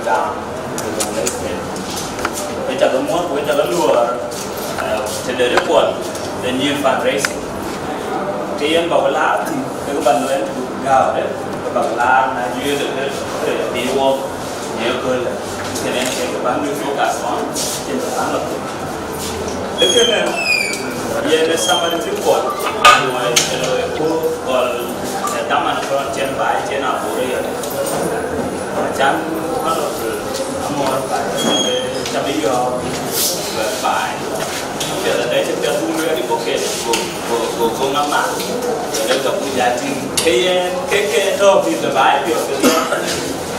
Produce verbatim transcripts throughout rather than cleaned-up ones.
Gam, ë cak muɔ̈th, ku ë cak luɔɔr, eh, tëde report, the new fundraising. Ke yen ba wä laar thïn, ke ba lueel ku gääu de, ke ba laar na juëc de ke, ke bï wɔ, ye köölë. Kënë ke ba lueel focus on, cïn ke ba lɔ thïn. Ëkënë yen ë summary report, luɔi, luɔi ku gɔl, eh, daman kɔn cïn baai cïn abur yɔt. Acan Honorable Amor baai, eh, ca bï yɔ̈ɔ̈k, eh, baai. Piɛth adɛ cï piɛth wun wek advocate, go, go, go, go ŋa ma, eh, ka buk ja tïŋ. Ke yen, ke, ke tɔ̈ mïth baai piɔ̈ɔ̈th, ke tɔ̈.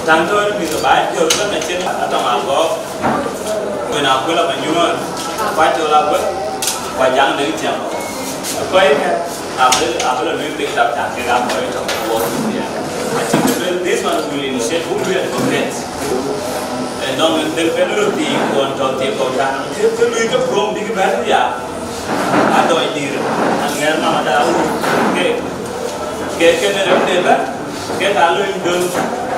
Taŋ tɔ̈ mïth baai piɔ̈ɔ̈th, ke na cïn atɔŋ agɔɔk. Wën Akuël Amanyuɔɔn, ku Acol Aguek, ku Ajaŋ Deŋ Tiɛm. Kɔckë abï, abï lɔ lueel big tap tap kek amɔ̈u ë tɔ̈ ku wɔ thïn. Acï bï lueel, this one will initiate, buk lueel advocate. Ë nɔŋ en dhil ben röt thii kuɔn tɔ̈ thii kɔ̈u tän. Kë, kë luui ke prɔm bïk bɛ̈n ya. Adɔc dïïr, aŋɛɛr mama da wur, ke, ke, ke në rem de bɛ̈n. Ke ka lony döŋ,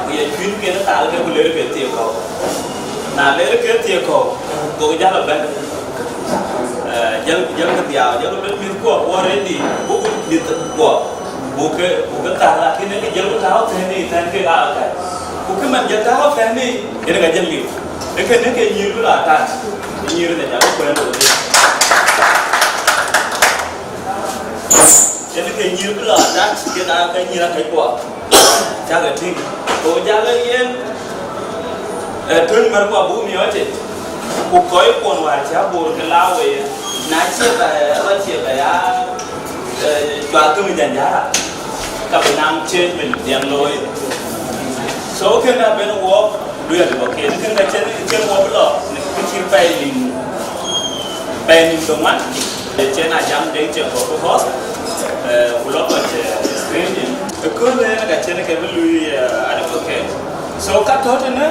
ku ye cuïn kën thal ke ku ler ke thiëëk kɔ̈u. Na ler ke thiëëk kɔ̈u, gokï jäl ëbɛ̈n. Eh, jäl, jäl ke dhiau, jäl ke bɛ̈n mïth kuɔ, kuɔ ready, buk mïth kuɔ. Buk ke, buk ke thal, lakin ke jäl ke tääu thɛ̈n ë thɛ̈n ke aa käi. Ku kë man jäl tääu thɛ̈n ë, yen ka jäl liu. Ë kënë ke nyïïr bï lɔ atat, nyïïr de jäl ke kuɛn röt. Yen ke nyïïr bï lɔ atat, ke ka ke nyïïr akëc kuɔ. Cak e tïŋ. Ku jal e yen, eh, töny mär kuɔ buk miɔɔc e. Ku kɔc kuɔn wäär cä Bor ke la wei, na cie bɛ, rɔ cie bɛ ya, eh, cual thïn ë janjara, ka bï naŋ change bï dhiɛn looi. So kënë abën wɔɔk, lueel bɔ̈ kënë, kënë ka cïn, cïn wɔ bï lɔ, në kë cït pɛɛi nïn, pɛɛi nïn ke ŋuan, cïn a jam dek cïn kɔ̈k bï kɔ̈th, eh, ku lɔ kɔc, eh, screening. Ëköölë yen ka cïn ke bï luui, eh, advocate. So ka tɔ̈ tënë,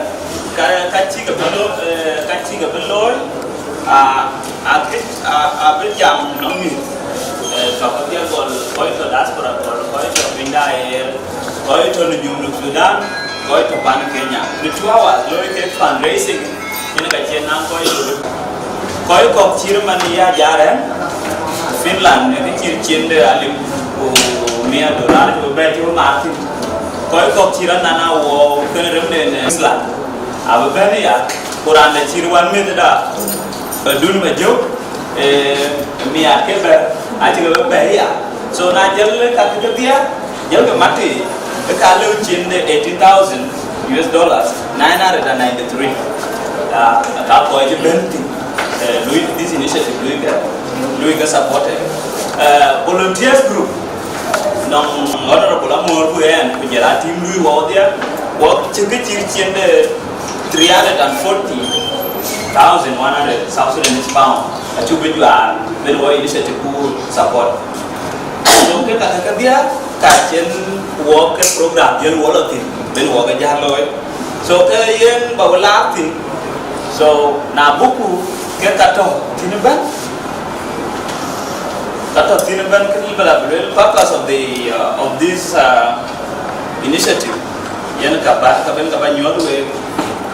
ka, ka cï ke bï lo-, eh, ka cï ke bï looi, a, a kë, a, a bï jam nɔŋ mïth, eh, tɔ̈ kedhie gɔl, kɔc tɔ̈ diaspora gɔl, kɔc tɔ̈ piny de ayeer, kɔc tɔ̈ në Junub Sudan, kɔc tɔ̈ pan Kenya. Në two hours looi kek fundraising, yen ka cïn naŋ kɔc looi. Kɔc kɔ̈k cït man ya jarɛn Finland, në kë cït cin de alip ku mia dollar cï bï bɛ̈n cï bï mat thïn. Kɔc kɔ̈k cït anan a wɔ kënë rem de në Island. Abï bɛ̈n ya, ku raan de cït wan mïthda, eh, dun ma jök, eh, miat ke bɛ̈r, acï ke bï bɛ̈n ya. So na jël ka ke kedhie, jël ke mat tei, ke ka lëu cin de eighteen thousand U S dollars, nine hundred and ninety-three. Ah, ka kɔc cï bɛ̈n thïn, eh, lui this initiative, lui ke, lui ke supported. Eh, volunteers group, nɔŋ Honorable Amor ku ɣɛn, ku jɔl a team lui wɔ dhiɛ, wɔ cï ke cït cin de three hundred and forty thousand one hundred South Sudanese pound, acuk bï juaar, bï wɔ initiative ku support. So ke ka ke kedhie, ka cïn wɔ ke program yen wɔ lɔ thïn, bï wɔ ke jäl looi. So ke yen ba wɔ laar thïn. So na buku ke ka tɔ̈ thïn ëbɛ̈n, ka tɔ̈ thïn ëbɛ̈n, ke bï la bï lueel purpose of the, uh, of this, uh, initiative. Yen ka ba, ka ben ka ba nyuɔ̈th week.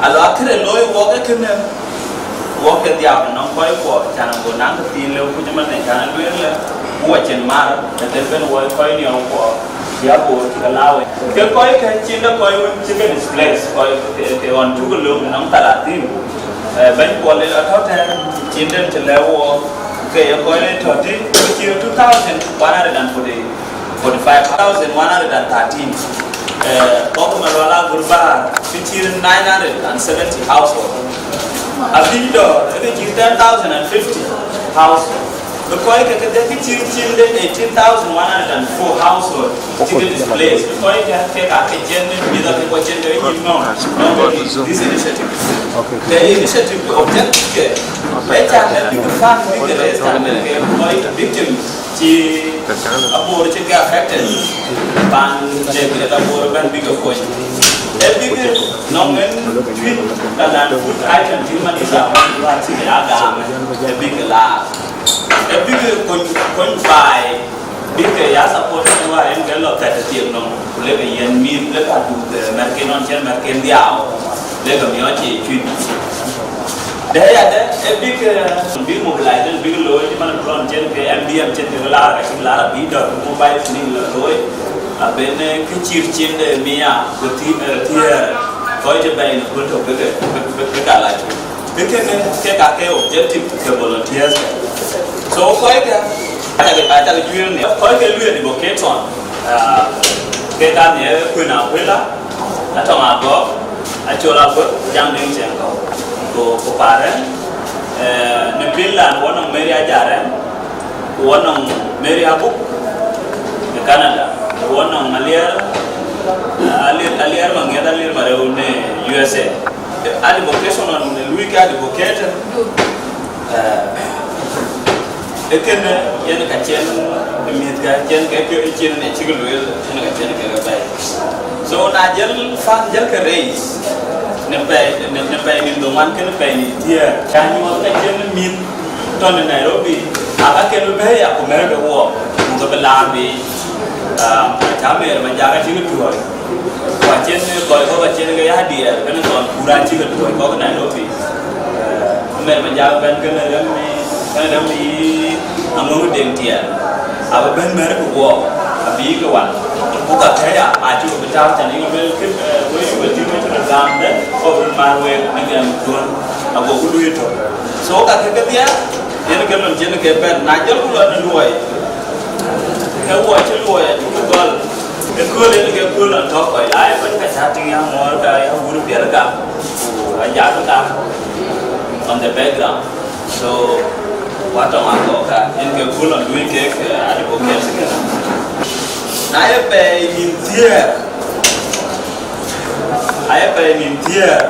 Alɔ akëde looi wɔk ë kënë, wɔk ke dhiau nɔŋ kɔc kuɔ, can go naŋ ke thiin lëu kuc man ë can lueel lë, ku wɔ cin mar, ë dhil ben wɔ kɔc niɔu kuɔ, ya Bor cï ke la wei. Ke kɔc ke cin de kɔc wën cï ke displace, kɔc ke, ke ɣɔn cuk löŋ nɔŋ thalathïn. Eh, bɛ̈ny Kuɔl ë atɔ̈ tɛ̈n, cin den cï lɛ̈k wɔ, ke ye kɔc ë tɔ̈ tï, ke cï two thousand one hundred and forty, forty-five thousand one hundred and thirteen. Eh, kɔc ke Malual Agur Baar, ke cï nine hundred and seventy household. Abï dɔ̈ɔ̈r, ke cï ten thousand and fifty household. Ke kɔc ke kedhie ke cï cin de eighteen thousand one hundred and four household cï ke displace. Ke kɔc ke, ke ka ke cin de mïth ke kɔc cin de yïn nɔm. Nɔm this initiative. Ke initiative ke objective ke, e can de big fund, big rest, and ke kɔc victim cï abor cï ke affected. Pan de ke abor ben big kony. E big nɔm en twin ka lan food item cï man cï ya, cï ya gam, e big la. Ë bïk kony, kony baai, bïk ya support në wä en ke lɔ thɛt thiek nɔm, ku lek yen mïth, lek aduk, eh, mɛrken nɔn cïn mɛrken dhiau. Lek miɔɔc ë cuït. Dɛ̈ ya dɛ̈, ë bïk, eh, bïk mobilize, bïk looi, cï man drone cïn ke M D M cïn ke laar, acïk laar abï dɔ̈k mobile clinic la looi, aben, eh, kë cïr cin de mia, ku thi-, eh, thiëër, kɔc cï bɛ̈ɛ̈i në köl tök ke, ke, ke, ke ka lac. Ke, ke, ke, ke ka ke objective ke volunteers. So, kɔc ke, aca ke, aca ke juëër ni, kɔc ke lueel advocate on, ah, ke ka nhiɛɛr kuën akuëla, Atɔŋ Agɔk, Acol Aguek, Jaŋ Deŋ Ciɛŋkɔ̈u, ku, ku Parɛn, eh, në Finland, wɔ nɔŋ Mary Ajarɛn, ku wɔ nɔŋ Mary Abuk në Canada, ku wɔ nɔŋ Aliɛr, eh, Aliɛr, Aliɛr Maŋiɛth, Aliɛr Mareu në U S A. Advocation on në luui ke advocate, eh, Ee kënë yen ka cïn mïth ka cïn ke, ke cïn në cïk lueel, yen ka cïn ke ke bɛ̈ɛ̈i. So na jël fund jël ke raise në pɛɛi, në, në pɛɛi nïn dhoŋuan kënë pɛɛi nïn thiëër. Ka nyuɔɔth ka cïn mïth tɔ̈ në Nairobi, aa ka ke bï bɛ̈ɛ̈i ya ku mɛ̈ɛ̈r ke wuɔɔk, ku ke bï laar bï, ah, cä mɛ̈ɛ̈r ma jak acï ke tuɔɔc. Ku acïn kɔc kɔ̈k acïn ke ya diɛɛr, kënë thɔn kur acï ke tuɔɔc kɔ̈k Nairobi. Eh, mɛn ma jak bɛ̈n kënë rem mi, kënë rem mi aŋöŋ deŋ tiɛɛl. Abï bɛ̈n mɛ̈ɛ̈r ke wuɔɔk, abï ke wan. Ku ka kɛ̈ɛ̈c a, acï ke bï tääu tɛ̈n yï luel kë, eh, wëi cuk ë tïŋ ë cï röt gam dɛ̈, kɔ̈k röt mar week në gɛm duön, agoku luui tök. So ka kë kedhie, yen ke lon cïn ke bɛ̈n, na jɔlku lɔ në luɔi. Ke wuɔ cï luɔi acuk gɔl. Ëkööl en ke kööl nɔn tɔ̈ kɔc, aa ë kɔc ka cä tïŋ ya ŋɔɔr ka ya wur piɛth ka, ku ajak ka on the background. So, wa tɔŋ akɔɔk ka, en ke kööl nɔn luui kek, eh, advocate kënë. Na ye pɛɛi nïn thiëër, Ayï pɛɛi nïn thiëër,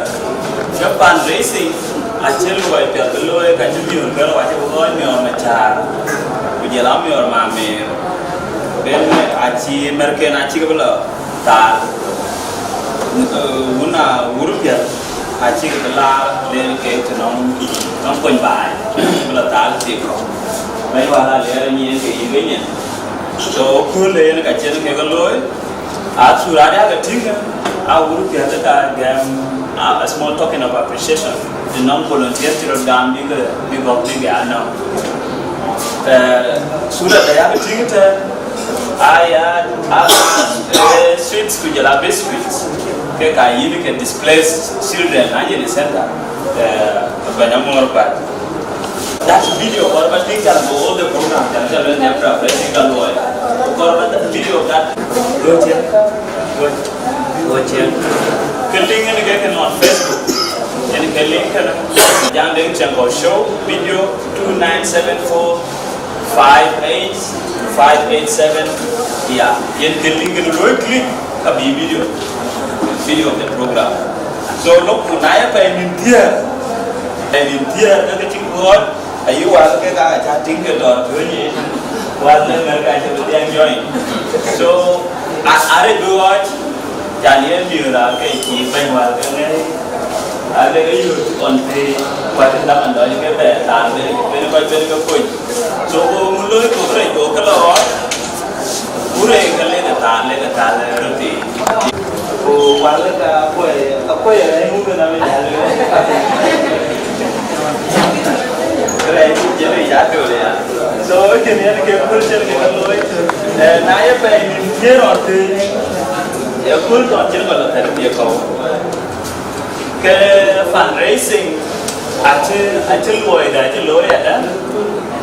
ke fundraising acï luɔi piɛth bï looi, ka cï miöör kë lɔ acï bï looi miɔɔr Macäär, ku jël amiɔɔr Mamer, ben acï märken acïk bï lɔ thaal. Wun a wur piɛth acïk bï laar len ke të nɔŋ, nɔŋ kony baai, bï lɔ thaal thik kɔ̈u. Bɛ̈ny wäär aliɛɛr nyin ke yïn ke nyin. So, kööl de yen ka cïn kek looi, Athur ade ake tïŋ, a wur piɛth ka gɛm, a, a small token of appreciation. Të nɔŋ volunteer cï rɔt gam bï ke, bï gɔk bï ke anɔŋ. Eh, sura de ake tïŋ të, a ya, a, eh, sweets ku jɔl a biscuits. Ke ka yïn ke displaced children, a yïn center. Eh, bɛ̈ny amor bad. That video, kɔɔr ba tik kan go all the program, kan ka lwen nyam pra, pra tik kan loy. Kɔɔr ba that video that. Go check. Go, go check. Ke link ni ke ke on Facebook. Yen ke link ke na. Jaŋ Deŋ Ciɛŋkɔ̈u Show, video two nine seven four five eight five eight seven. Yeah. Yen ke link ni loy click. Ka bï video, video of the program. So, lok ku na ya pɛɛi nïn thiëër, pɛɛi nïn thiëër, ke ke cï gɔ̈ɔ̈r, ayï wäl ke ka cä tïŋ ke dɔ̈ɔ̈r piööc yic, wäl në America cï bï dhiɛl join. So, a, arëc bï ɣɔɔc, can yen miöör aa ke cï bɛ̈ny wäl ke ŋɛ̈i, aa ke ke yöt ɣɔn pei, kuat ë dhaman dɔc ke bɛ thaal ben, ben kɔc ben ke kony. So, go mun looi ku rec, go ke lɔ ɣɔɔc, ku rec ke lek ë thaal, lek ë thaal röt thii. Ku wal ka kuɔi, ka kuɔi ë rɛ̈c muk ëna bï jal. Rɛ̈c muk jël bï jal tol ya. So, ë kën yen ke kööl cïn ke looi. Eh, na ye pɛɛi nïn thiëër ɣɔn thïn, ye kööl tɔn cïn kɔc lɔ thɛ̈r thiëër kɔ̈u. Ke fundraising acï, acï luɔi da, acï looi ada,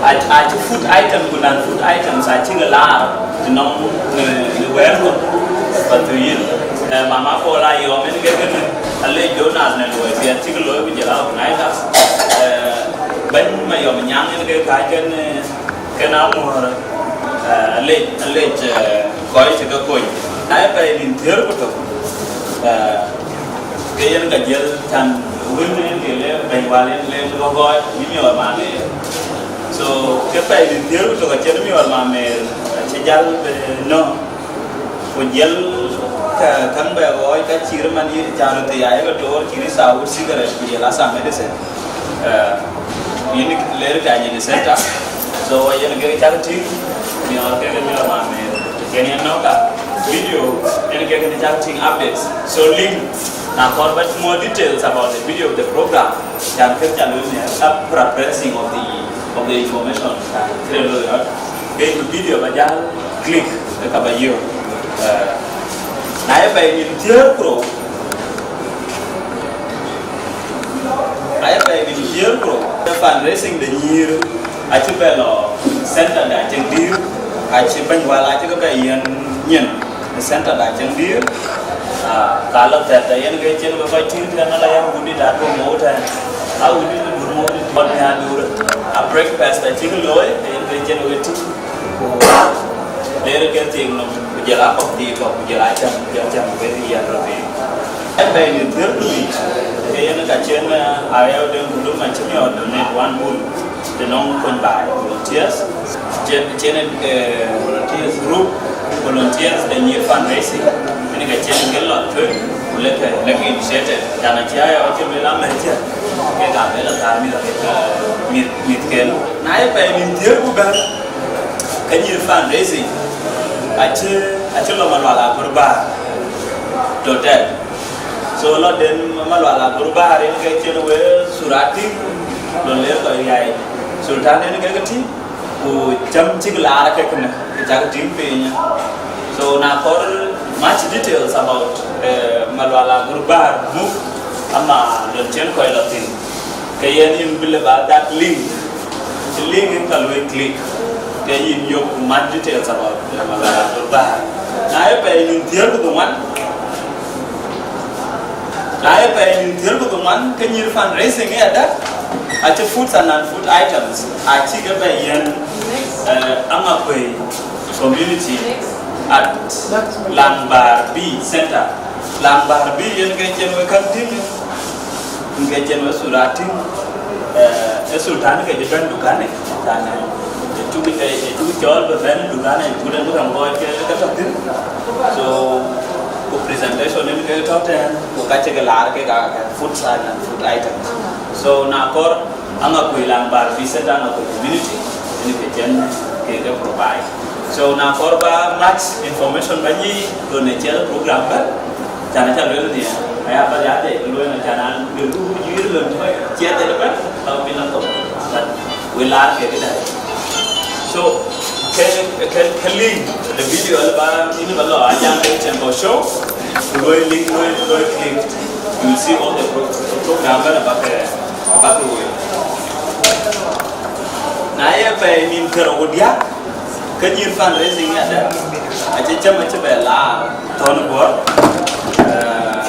a, acï food item ku non food items acï ke laar të nɔŋ në, në wɛ̈ɛ̈r kɔ̈k, but to yen. Eh, Mama Paul Ayɔm en ke kënë, alec donors në luɔi piɛth cï ke looi ku jël a organizers. Eh, Bɛ̈ny Mayɔm Nyaŋ en ke ka kënë, Kënë amuɔ̈r, eh, alec, alec, eh, kɔc cï ke kony. Na ye pɛɛi nïn thiëër ku tök, eh, ke yen ka jiël can wën en ke le bɛ̈ny wal en le ke gɔ̈ɔ̈c yï miɔɔr Mamer. So, ke pɛɛi nïn thiëër ku tök acïn miɔɔr Mamer acï jäl bï nɔ̈k. Ku jël ka, käŋ bɛ ɣɔɔc ka cït man yï can röt thii ayek toor cït South Cigarette ku jël Assam Medicine. Eh, yïn ler ka nyin center. So, yen ke cak tïŋ, miɔɔr ke ke miɔɔr Mamer. Yen yen nɔ̈k ka video, yen ke ke cak tïŋ updates. So, link, Na kɔɔr bä more details about the video of the program, can kë ca lueel në a paraphrasing of the, of the information, can kërë looi rɔt. Ke the video ba jal click, ke ka ba yök. Eh, na ye pɛɛi nïn thiëër ku rou, na ye pɛɛi nïn thiëër ku rou, the fundraising de nyïïr acï bɛ lɔ center da cïn dïïr, acï bɛ̈ny wal acï ke bɛ yiɛ̈n nyin. Në center da cïn dïïr, ah, ka lɔ thɛɛr, yen ke cïn we kɔc tïŋ tɛ̈n, ala ya wudït atuɔ̈ mou tɛ̈n. A wudït ë dur mou dït bɔt nhial dur. A breakfast acïk looi, yen ke cïn we tïŋ. Ku leer ke thiek nɔm, ku jɔl a kɔ̈k thii kɔ̈k, ku jɔl a cäm, ku jɔl cäm ke thiëër röt thii. Ë pɛɛi nïn thiëër ku dhiëc, ke yen ka cïn, eh, a rɛɛu den ku dum acï miɔɔr donate one bull. Të nɔŋ kony baai, volunteers, cïn, cïn, eh, volunteers group, volunteers de nyïïr fundraising, ënë ke cïn ke lɔ tueŋ, ku lekë, lekë initiated, can acï aya ɣɔn cï lueel amɛ̈t cï, ke ka bɛ lɔ thaar mïth, eh, mïth, mïthken. Na ye pɛɛi nïn thiëër ku bɛ̈t, ke nyïïr fundraising, acï, acï lɔ Malual Agur Bäär, tɔ̈ tɛ̈n. So lɔ den Malual Agur Bäär yen ke cïn we sura tïŋ, lɔ ler kɔc riai. Sultan yen ke ke tïŋ, ku cäm cïk laar ke kënë, ke cak tïŋ piny. So na kɔɔr much details about, eh, Malual Agur Bäär muk, ama lon cïn kɔc lɔ thïn, ke yen yïn bï lë ba that link. Cï link yen ka luɔi click, ke yïn yök much details about, eh, Malual Agur Bäär. Na ye pɛɛi nïn thiëër ku dhoŋuan, na ye pɛɛi nïn thiëër ku dhoŋuan, ke nyïïr fundraising ë ada, acï foods and non-food items, acï ke bɛ yiɛ̈n, eh, Amakuei community at Langbar B Center. Langbar B yen ke cïn we käŋ tïŋ, yen ke cïn we sura tïŋ, eh, e sultan ke cï bɛ̈n dukani, tani, e cuk, e, e cuk cɔɔl bï bɛ̈n dukani, ku den bï käŋ kɔc ke, ke tɔ̈ thïn. So, ku presentation yen ke tɔ̈ tɛ̈n, ku ka cï ke laar ke ka, ka food and food items. So, na kɔɔr Amakuei Langbar B Center, Amakuei community, yen ke cïn ke, ke provide. So na kɔɔr ba much information ba nyic, go në ciɛl program bɛ̈n, can aca lueel nhiɛɛr, aya ba ya dɛ lueel na can an lueel ku wut juiir lon ciɛth ënë bɛ̈n, ba piny la thok. But we laar ke këdäŋ. So ke, ke, ke link the video ënë ba, ënë ba lɔ a jam ke cɛn bɔ show, ku luɔi link, luɔi, luɔi click, you will see all the pro-, program bɛ̈n ba ke, ba ke woi. Na ye pɛɛi nïn thiërrou ku diäk, ke nyïïr fundraising ënë ada, acï cäm acï bɛ laar thɔ̈n Bor, eh,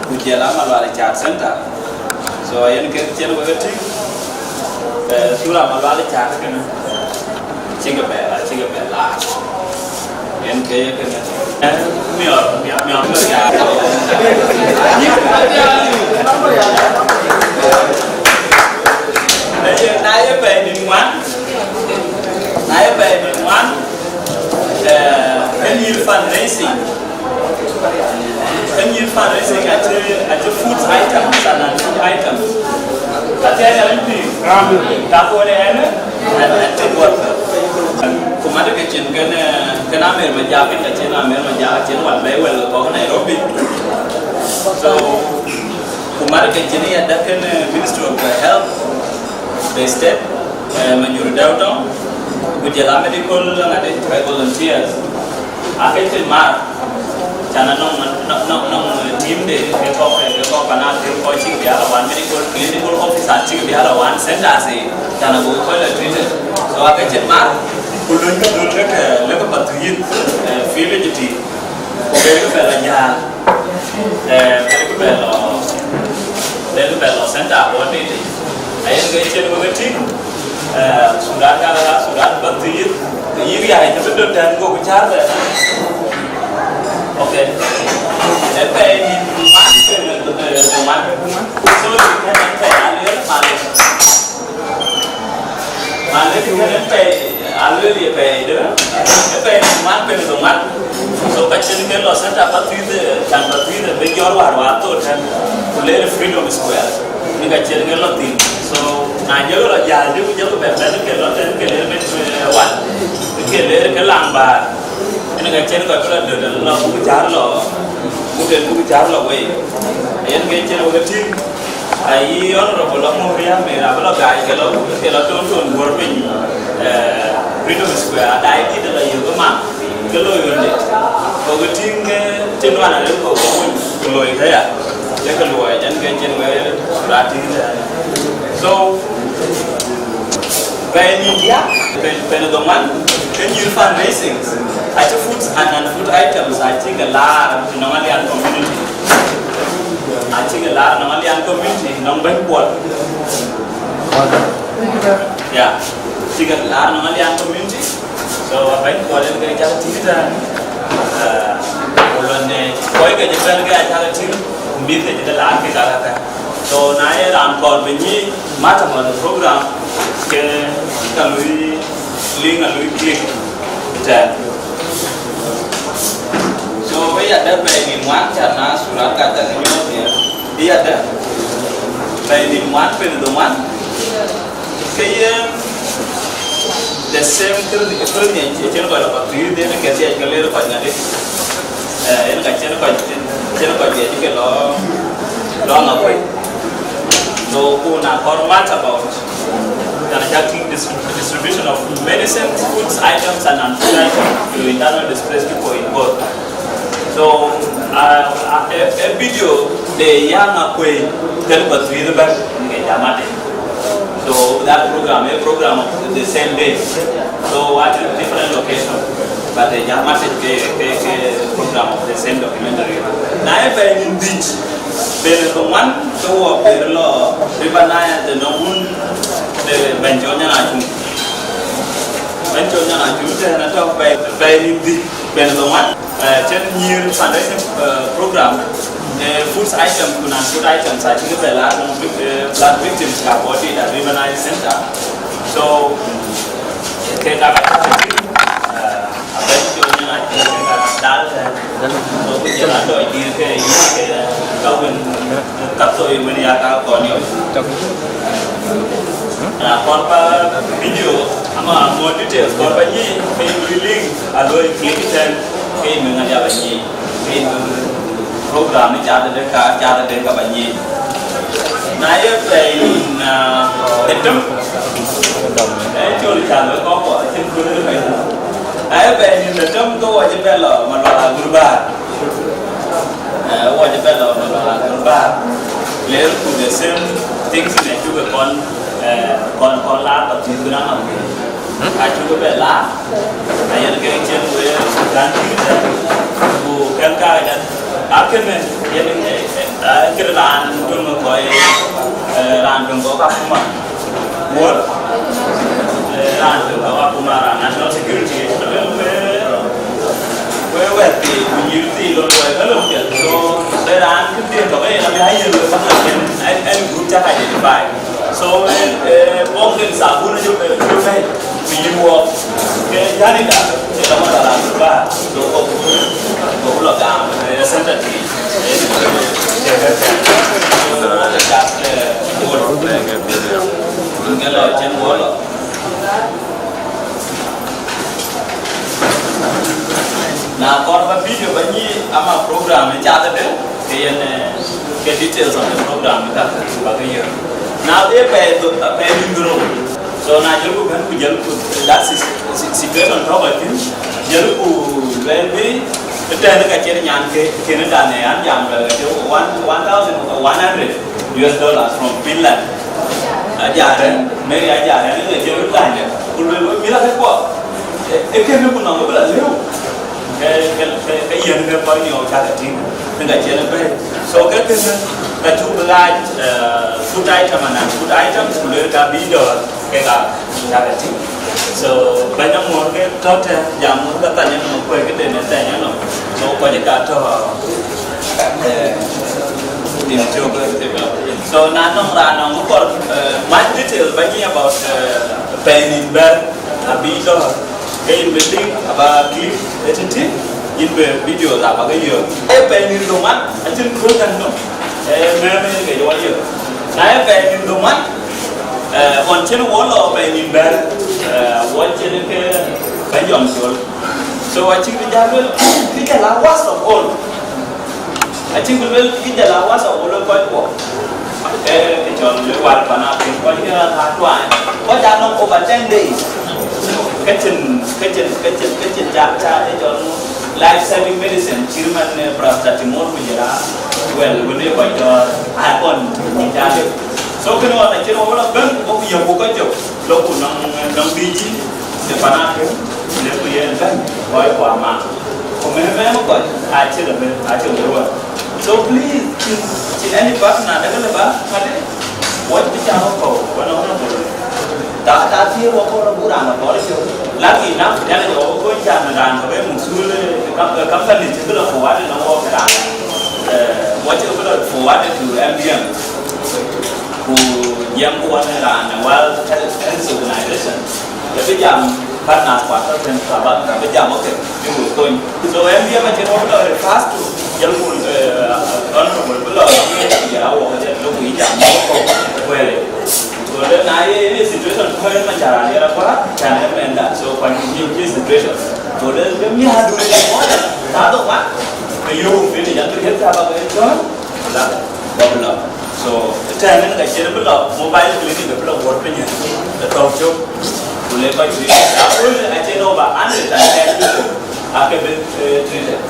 ku jɔl a Malual Chat Center. So yen ke cïn we ke tïŋ, eh, sura Malual Chat kënë, cï ke bɛ, acï ke bɛ laar. Yen ke ye kënë. Eh, miɔɔr, miɔɔr, miɔɔr, miɔɔr ya. Eh, na ye pɛɛi nïn ŋuan, na ye pɛɛi nïn ŋuan, eh, ke nyïïr fundraising. Ke nyïïr fundraising acï, acï food items and non-food items. Athɛɛr ya rin pïïr. Amen. Ka kɔn ënë, ënë, ënë tïŋ wär. Ku mat ke cïn kën, eh, kën Amer Majak, kën ka cïn Amer Majak, cïn wan bɛ̈ɛ̈i wɛl ke kɔ̈k Nairobi. So, ku mat ke cïn ya dak kën, eh, Ministry of Health, the state, eh, Majur Dewdong, ku jɔl a medical, ŋadï, volunteers. Ake cïn mar, can anɔŋ, nɔŋ, nɔŋ, nɔŋ team de, ke kɔ̈k, ke kɔ̈k pan Athir kɔc cïk bï ala wan, medical, clinical officer cïk bï ala wan, centers, eh, can ago kɔc la treated. So ake cïn mar, ku löny ke dhöl ke, ke, lek ke Pathuyith, eh, field jiti, ku ke ke bɛ la jal. Eh, bɛ̈n bï bɛ lɔ, bɛ̈n bï bɛ lɔ center abɔ̈ tëtëc. Ayen ke cïn wek ë tïŋ, eh, Sudan ka, ka Sudan Pathuyith, ke yï riäi cï bï döt tɛ̈n, gokï cär bɛ. Okay. Ë pɛɛi nïn ŋuan, eh, eh, ŋuan. Sorry, ë pɛɛi aluel, malec. Malec, ë pɛɛi, aluel ye pɛɛi, dë, ë pɛɛi ŋuan, pɛɛi dhoŋuan. So ka cïn ke lɔ center Pathuyith, can Pathuyith bï jɔt wäär, wäär thok tɛ̈n, ku ler Freedom Square. Në ka cïn ke lɔ thïn. So na jɔl lɔ jäl, dë ku jɔl bɛ bɛ̈n ke lɔ tɛ̈n, ke ler bï, eh, wan. Ke ler ke Langbar. Në ka cïn kɔc bï lɔ döt, lɔ buk cär lɔ, buk den buk cär lɔ wei. Yen ke cïn wek tïŋ, ayï Honorable Amoria Mera bï lɔ gaac ke lɔ, ke lɔ ton ton guɔ̈r piny, eh, Freedom Square, adai dït la yök ëma, ke loi ɣönde. Ku ke tïŋ, eh, cïn nuan arëk ku ke wony ku loi këya, ke ke luɔi, yen ke cïn wek raan tïŋ tɛ̈ɛ̈n. So, pɛɛi nïn diäk, pɛɛi, pɛɛi dhoŋuan, ke nyïïr fundraising, acï food and non-food items acï ke laar nɔŋ Alian community. Acï ke laar nɔŋ Alian community, nɔŋ bɛ̈ny Kuɔl. Ya, acï ke laar nɔŋ Alian community. So, bɛ̈ny Kuɔl yen ke cak tïŋ tɛ̈ɛ̈n. Eh, ku lon, eh, kɔc ke cï bɛ̈n ke acak tïŋ, ku mïth ke cï ke laar ke ka ka. So, na ye raan kɔɔr bï nyic matam ɣɔn program, ke ka lui link, a lui click tɛ̈ɛ̈n. So, ë yadɛ̈ pɛɛi nïn ŋuan, ca na surat ka ca ke nyuɔɔth ye. Ë yadɛ̈ pɛɛi nïn ŋuan, pɛɛi dhoŋuan. Ke yen the same kërë, kërë nyic, ë cïn kɔc lɔ kɔc pïïr, yen ke thiëc ke ler kɔc ŋadï. Eh, yen ka cïn kɔc, cïn kɔc dhiëc ke lɔ, lɔ ŋa kuec. So, ku na kɔɔr mat about, can I just think dis-, distribution of medicines, foods items, and non-food items to internal displaced people in both. So, uh, uh, a, a video de Yaŋ Akuei, tël ba three the best, nge jamade. So that program, a program of the same day. So what is different location? But the jamade ke, ke, ke program of the same documentary. Na e ben in beach, ben the one to walk the law, River Nile, the no one, the Benjonia National. Benjonia National, then I talk by, by in beach, ben the one. Eh, cïn nyïïr fundraising, eh, program, eh, food items ku non-food items acï ke bɛ laar nɔŋ vic-, eh, flood victims ka bɔ̈ dït a River Nile Center. So, ke ka ka cï, eh, abɛ̈ny cï ɣön yen acï ke ka dal tɛ̈n. So, ku jɔl a dɔc dïïr ke yï ke ka wën, ka thoi wën ya ka kɔn yök. Na kɔn ba video ama more details kɔn ba nyic, ke yï lui link a loi click tɛ̈n, ke yï mïŋ a diak a nyic, ke yï mïŋ program ni cath de ka, cath de ka ba nyic. Na ye pɛɛi nïn, ah, dhetem, eh, col cath wek kɔc kuɔth acïn kuël de pɛɛi. Na ye pɛɛi nïn dhetem ke wɔ cï bɛ lɔ Malual Agur Bäär. Eh, wɔ cï bɛ lɔ Malual Agur Bäär. Ler ku the same things in a cuk kɔn, eh, kɔn, kɔn laar ba thïn bï raan a wëë. A cuk bɛ laar. A yen ke cïn wëë kan thïn tɛ̈n. Ku kɛn ka jat. A kënë yen, eh, eh, a kënë raan töŋ kɔc, eh, raan töŋ kɔc ka kuma. Wor, eh, raan töŋ kɔc ka kuma raan national security. Alëu bë, wek wɛ̈t thii, ku nyïïr thii, lon luɔi ka lon piɛth. So, bë raan kë thiëëk tɔ̈ ke yen abï a yiël wek ka lon piɛth, ɛn, ɛn group cak identify. So, eh, eh, wok den sabun jɔ, eh, jɔ bɛ̈i, ku yïn wok. Ke yani da, ke da ma da raan ba. So, wok, wok lɔ gam, eh, center thii. Na kɔɔr ba video ba nyic ama program ë cath ëdë, ke yen, eh, ke details of the program ka ba ke yök. Na be pɛɛi dho-, pɛɛi nïn dhorou. So na jël ku bɛ̈n ku jël ku that is si-, situation tɔ̈ ba thïn, jël ku lueel bï ëtɛ̈ɛ̈n ka cïn nyan ke, kën dan ë an jam lueel ke one, one thousand one hundred U S dollars from Finland. Ajarë, Mary ajarë, në le jël ku tany, ku lueel wek mïth akë kuɔ. E, e kën ku nɔŋ bï la lëu. Ke, ke, ke, ke yen ke kɔc niɔp cak e tïŋ, tïŋ ka cïn bɛ̈ɛ̈i. So ke kënë, ka cuk bï ɣaac, eh, food item and non-food item, ku lueel ka bï dɔ̈ɔ̈r ke ka cak e tïŋ. So, bɛ̈ny amuɔ̈r ke tɔ̈ tɛ̈, jam muɔ̈r ka thany nɔm, kuɛ̈i këden ë thany nɔm. So, kɔc ka tɔ̈, eh, tim cök. So, na nɔŋ raan nɔŋ kɔɔr, eh, much detail ba nyic about, eh, pɛɛi nïn bɛ̈r, abï dɔ̈ɔ̈r. Ke yïn bï link aba click ëtïtï, yïn bï video aba ke yök. Ee pɛɛi nïn dhoŋuan, acïn kööl däŋ nɔm, ee, mɛ̈ɛ̈m yen ke jɔ yök. Na ee pɛɛi nïn dhoŋuan, ee, ɣɔn cïn wɔ lɔ pɛɛi nïn bɛ̈r, ee, wɔ cïn ke bɛ̈ny jɔŋ col. So acïk bï jäl lueel, kë cä la worst of all. Acï ku luel kï jël awasa ku lɔ kɔc kuɔ. Ee, ke cɔl luel wal pan apiŋ kɔc ke atuany. Kɔc anɔŋ over ten days. Kecin, kecin, kecin, kecin ca, ca, ee cɔl life saving medicine, cït man, eh, paracetamol ku jël a, well, wënë kɔc tɔ, a kɔn, ni ca lek. So, kënë ɣɔn acïn ɣɔn wala bɛ̈n, ku bɔ̈ ku yök ku kɔc cök. Lɔ ku nɔŋ, nɔŋ bï jï, de pan apiŋ, le ku yen bɛ̈n, kɔc ku ama. Ku mɛn mɛn kɔc, acï lɔ bɛ̈n, acï lɔ bɛ̈n. So please, cïn, cïn any partner, däk lë ba, kade, wɔ bï cam ë kɔ̈u, wɔ nɔŋ na bolo. Ta, ta thiëër wɔ kɔ̈u rɔ buk raan lɔ kɔɔr cök. Lucky enough, jana jɔ wɔ kony can raan kɔ̈u ë muk thul, eh, kam-, eh, company cï bï lɔ forward nɔŋ wɔ kë raan. Eh, wɔ cï bï lɔ forward to M B M. Ku jiɛm ku wɔ në raan në World Health, Health Organization. Ë bï jam partners kuat tɔ̈ thïn, ka ba, ka bï jam, okay, bï wɔ kony. So, M B M acïn wɔ bï lɔ refer to, jël ku, eh, honorable bï lɔ, ya wɔ ke lɔ ku jam, wɔ kɔ̈u, wɛ̈ɛ̈r. So, then na ye, ye situation kɔc ma jara ye la kua, can ë mɛn da. So, kuany ku jiëu jiëu situation. So, then, ke mi adu ye kɔc, ta do kuat, ke yöök bï ni jam, ke yek ta ba ke jɔ̈ɔ̈r. Bï lɔ, bï lɔ. So, tɛ̈ɛ̈n ënë ka cïn bï lɔ, mobile clinic bï lɔ wuɔ̈t piny ë tɔ̈u cök. Ku le kɔc treated. Aköl acïn over hundred and ten people ake bï, eh, treated.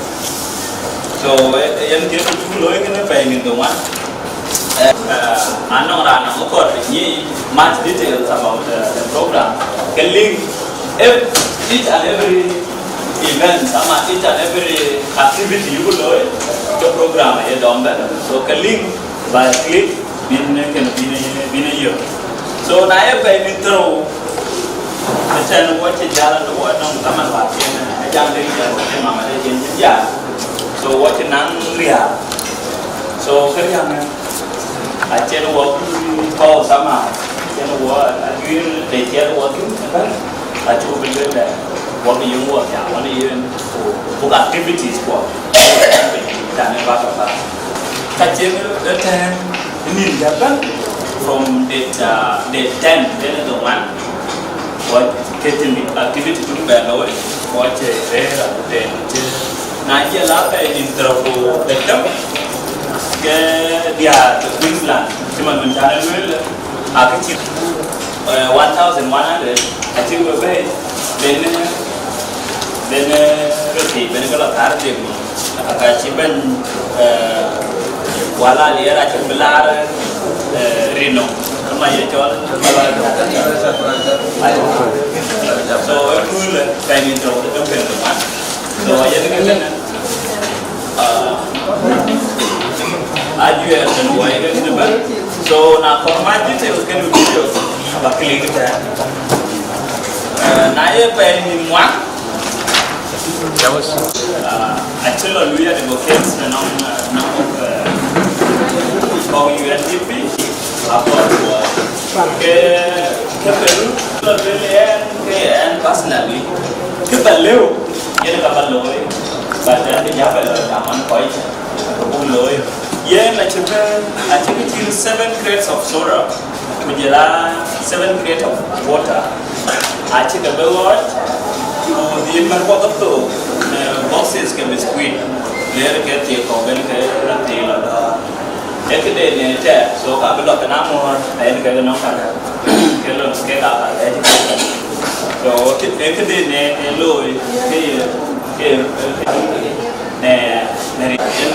So, eh, yen kë ku cuk looi kënë pɛɛi nïn dhoŋuan. Eh, eh, anɔŋ raan nɔŋ kɔɔr bï nyic much details about the, the program. Ke link ev-, each and every event, ama each and every activity yuku looi, ke program aye dɔm bɛ̈n. So ke link by click, bïn kënë, bïn, bïn yök. So na ye pɛɛi nïn thërou, ëtɛ̈ɛ̈n wɔ cï jäl, wɔ nɔŋ dhaman wäär cïn, eh, ajam de jäl, wɔ cï mama de cïn cï jäl. So wɔ cï naŋ riääk. So kë riääk në, acïn wɔ kɔ̈u sama, acïn wɔ ajuëër de ciɛth wɔ thïn ëbɛ̈n, acuk bï lueel dɛ, wɔ bï yöŋ wɔ jam wɔ në yen, ku buk activities kuɔ, tɛ̈n ë bäk ë bäk. Ka cïn ëtɛ̈ɛ̈n nïn jäl bɛ̈n from date, uh, date ten, yen ë dhoŋuan. Wɔ ke tïŋ activity cuk bɛ looi, wɔ cï rëër agut en cï. Na jël a pɛɛi nïn thërou ku dhetem, ke diäär de Queensland, cï man wën can ë lueel, akë cï, eh, one thousand one hundred, acï we bɛ̈ɛ̈i, ben, ben, eh, receive, ben ke lɔ thäär dek. Aka cï bɛ̈n, eh, wala liɛɛr acï bï laar, eh, rinɔ, ama ye cɔl. So, ë kuulë, ka nyin tɔ̈u ë kën man. So, yen ke kënë, ah, ajuɛɛr tën wɔ ye ke kënë bɛ̈n. So, na kɔn ma details kënë video, aba click tɛ̈n. Eh, na ye pɛɛi nïn ŋuan, Jamus. Ah, acï lɔ lui advocate në nɔm, eh, nɔm, eh, kɔ̈u U N D P, akɔɔr ke, ke Peru, lɔ lueel ɛn, ke ɛn personally, kë ba lëu, yen ka ba looi, but ɛn bï ja bɛ lɔ jam an kɔc, ke buk looi. Yen acï bɛ, acï bï cïn seven crates of soda, ku jël a seven crate of water, acï ke bï ɣɔɔc, ku dhil mär kuɔth thok, eh, boxes ke biscuit, leer ke thiëk kɔ̈k ben ke rɔt thiëk lɔ dɔ̈ɔ̈r. Ee këde në tɛ̈ɛ̈k, so ka bï lɔ kën amuɔ̈ɔ̈r, ayen kek nɔm kakë, ke lon kek aa ka lɛc. So, ee këde në, ee looi, ke ye, ke ye, ke ye. Në, në ri-, yen,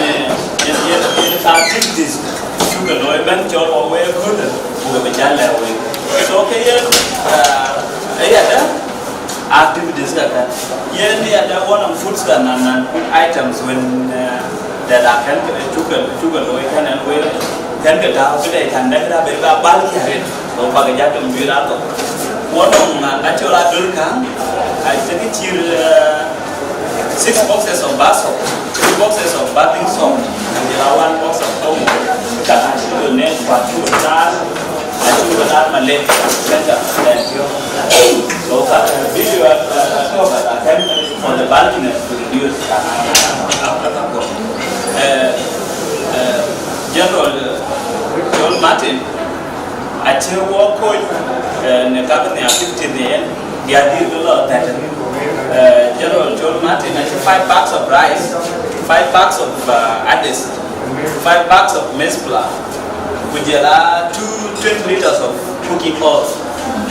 yen, yen, yen ka activities cuk ke looi bɛ̈n cɔl wɔ wek köölë, buk ke bï jäl lɛ̈k wek. So, ke yen, ah, ë yadë activities kakë. Yen yadë one of foods and, and, and food items when, eh, that are kën, eh, cuk ke, cuk ke looi kën ɛn wek, kën ke tääu këde can dɛ̈k rap bï ba bal kiɛ̈ rin. So, bak jat töŋ juëc raan thok. Wɔ nɔŋ, ah, acɔl adöl käŋ, acï ke cït, eh, six boxes of bath soap, three boxes of bathing soap, and the one box of Omo. Ka acï ke donate, ku acï ke laar, acï ke laar Malek Center, thank you. So, ka, eh, video, eh, eh, eh, for the bulkiness to reduce, eh, eh, General, eh, John Martin, acï wɔ kony, eh, në kakë në activity në yen, diäär dït bï lɔ thɛt. Eh, General John Martin acï five bags of rice, five bags of, uh, Addis, Five bags of maize flour, ku jɔl a two twenty liters of cooking oil.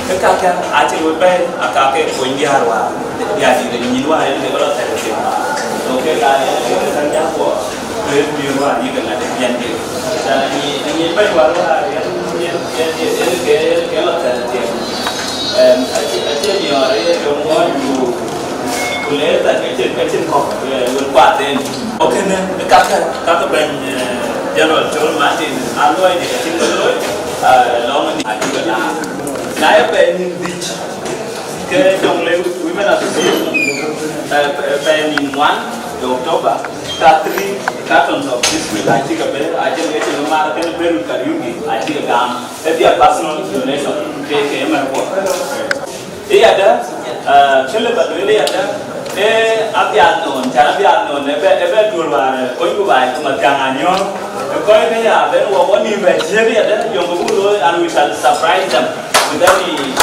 Ke kakë acï we bɛ̈ɛ̈i, aa kakë kony diäär wäär, diäär dït ë nyïn wäär, yen ke lɔ thɛɛr ë piɛth. So ke ka yen ke ke thɛ̈n jak kuɔ, ke yen piɔ̈n wäär yï ke ŋa de piɛn ke. Tɛ̈n ë nyïn, ë nyïn bɛ̈ny wäär wäär, yen, yen, yen, yen ke, yen ke lɔ thɛɛr ë piɛth. Em, acï, acï miɔɔr ë ye döŋ ŋɔ̈ɔ̈c ku, ku le thɛɛr ke cïn, ke cïn kɔ̈k, eh, wën kuath en. Okënë, kakë, kakë bɛ̈ny, eh, General Col Martin, a luɔi dït acï ke looi, eh, lɔŋ ë nïn acï ke laar. Na ye pɛɛi nïn dhïc, ke Jonglei Women Association, eh, pɛɛi nïn ŋuan de October, ka three cartons of biscuit acï ke bɛ̈ɛ̈r, acï ke cïn mar kënë Beirut Kariuki, acï ke gam, ë bï a personal donation, ke, ke ëmɛn kuɔ. Ë yadë, eh, kë lë ba lueel ë yadë, ee apiath nɔn, cän apiath nɔn, ë bɛ, ë bɛ duöör wäär, eh, kony ku baai, ku Mathiaŋ Anyɔɔŋ, ë kɔc ke ya ben wɔ, wɔ nïïm bɛ ciëër ë yadë, yöŋ ke buk looi, and we shall surprise them with any.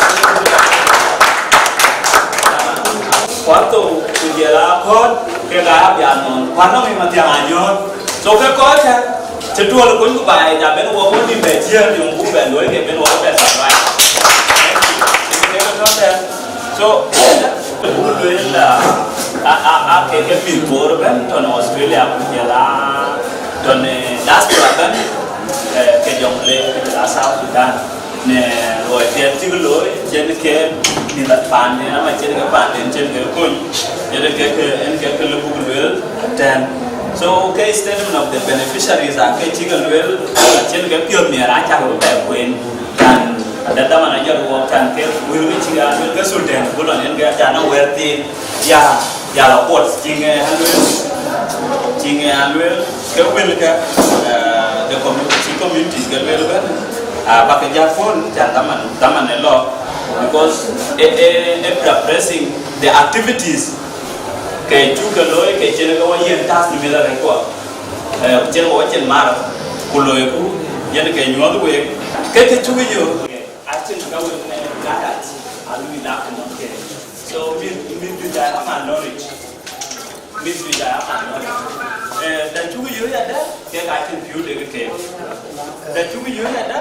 Kuat thou, ku jɔl a kɔ̈ɔ̈t, kek aa apiath nɔn, kuat nɔŋ ë Mathiaŋ Anyɔɔŋ. So ke kɔckë, cï tuɔl ë kony ku baai, ja ben wɔ, wɔ nïïm bɛ ciëër, yöŋ buk bɛ looi, ke ben wɔ bɛ surprise. Thank you. Thank you. So, buk lueel, ah, a, a, a ke, ke mïth Bor ëbɛ̈n tɔ̈ në Australia, ku jɔl a tɔ̈ në diaspora ëbɛ̈n, eh, ke Jonglei, ku jɔl a South Sudan. Në luɔi piɛth cïk looi, cïn ke mïth paanden, ama cïn ke paanden, cïn ke kony, yen ke, ke, yen ke, ke lëu buk lueel tɛ̈n. So, ke statement of the beneficiaries aa ke cïk lueel, cïn ke piɔ̈th miɛt acäk bï bɛ kuen. Kan ade dhaman ajɔt wɔ kan ke wël ke cïk aa lueel ke Sultan, ku lɔn yen ke acan a wɛ̈ɛ̈r thiin, ya, ya la kuɔt, cïŋ ë alueel, cïŋ ë alueel, ke wël ke, eh, the community, cï communities ke lueel bɛ̈n, ah, bäk ke jat phone, can dhaman, dhaman ë lɔ, because e, e, e pressing the activities, ke cuk ke looi, ke cïn ke wɔ yen task në mïth arëk kuɔ. Eh, cïn wɔ cïn mar, ku loiku, yen ke nyuɔ̈th week, ke ke cuk yök. Acïn ka wek, eh, gadat, alui lak nɔm ke. So, mïth, mïth juëc aa minority. Mïth juëc aa minority. Eh, da cuk yök yadë, ke ka cïn piɔ̈u de ke. Da cuk yök yadë,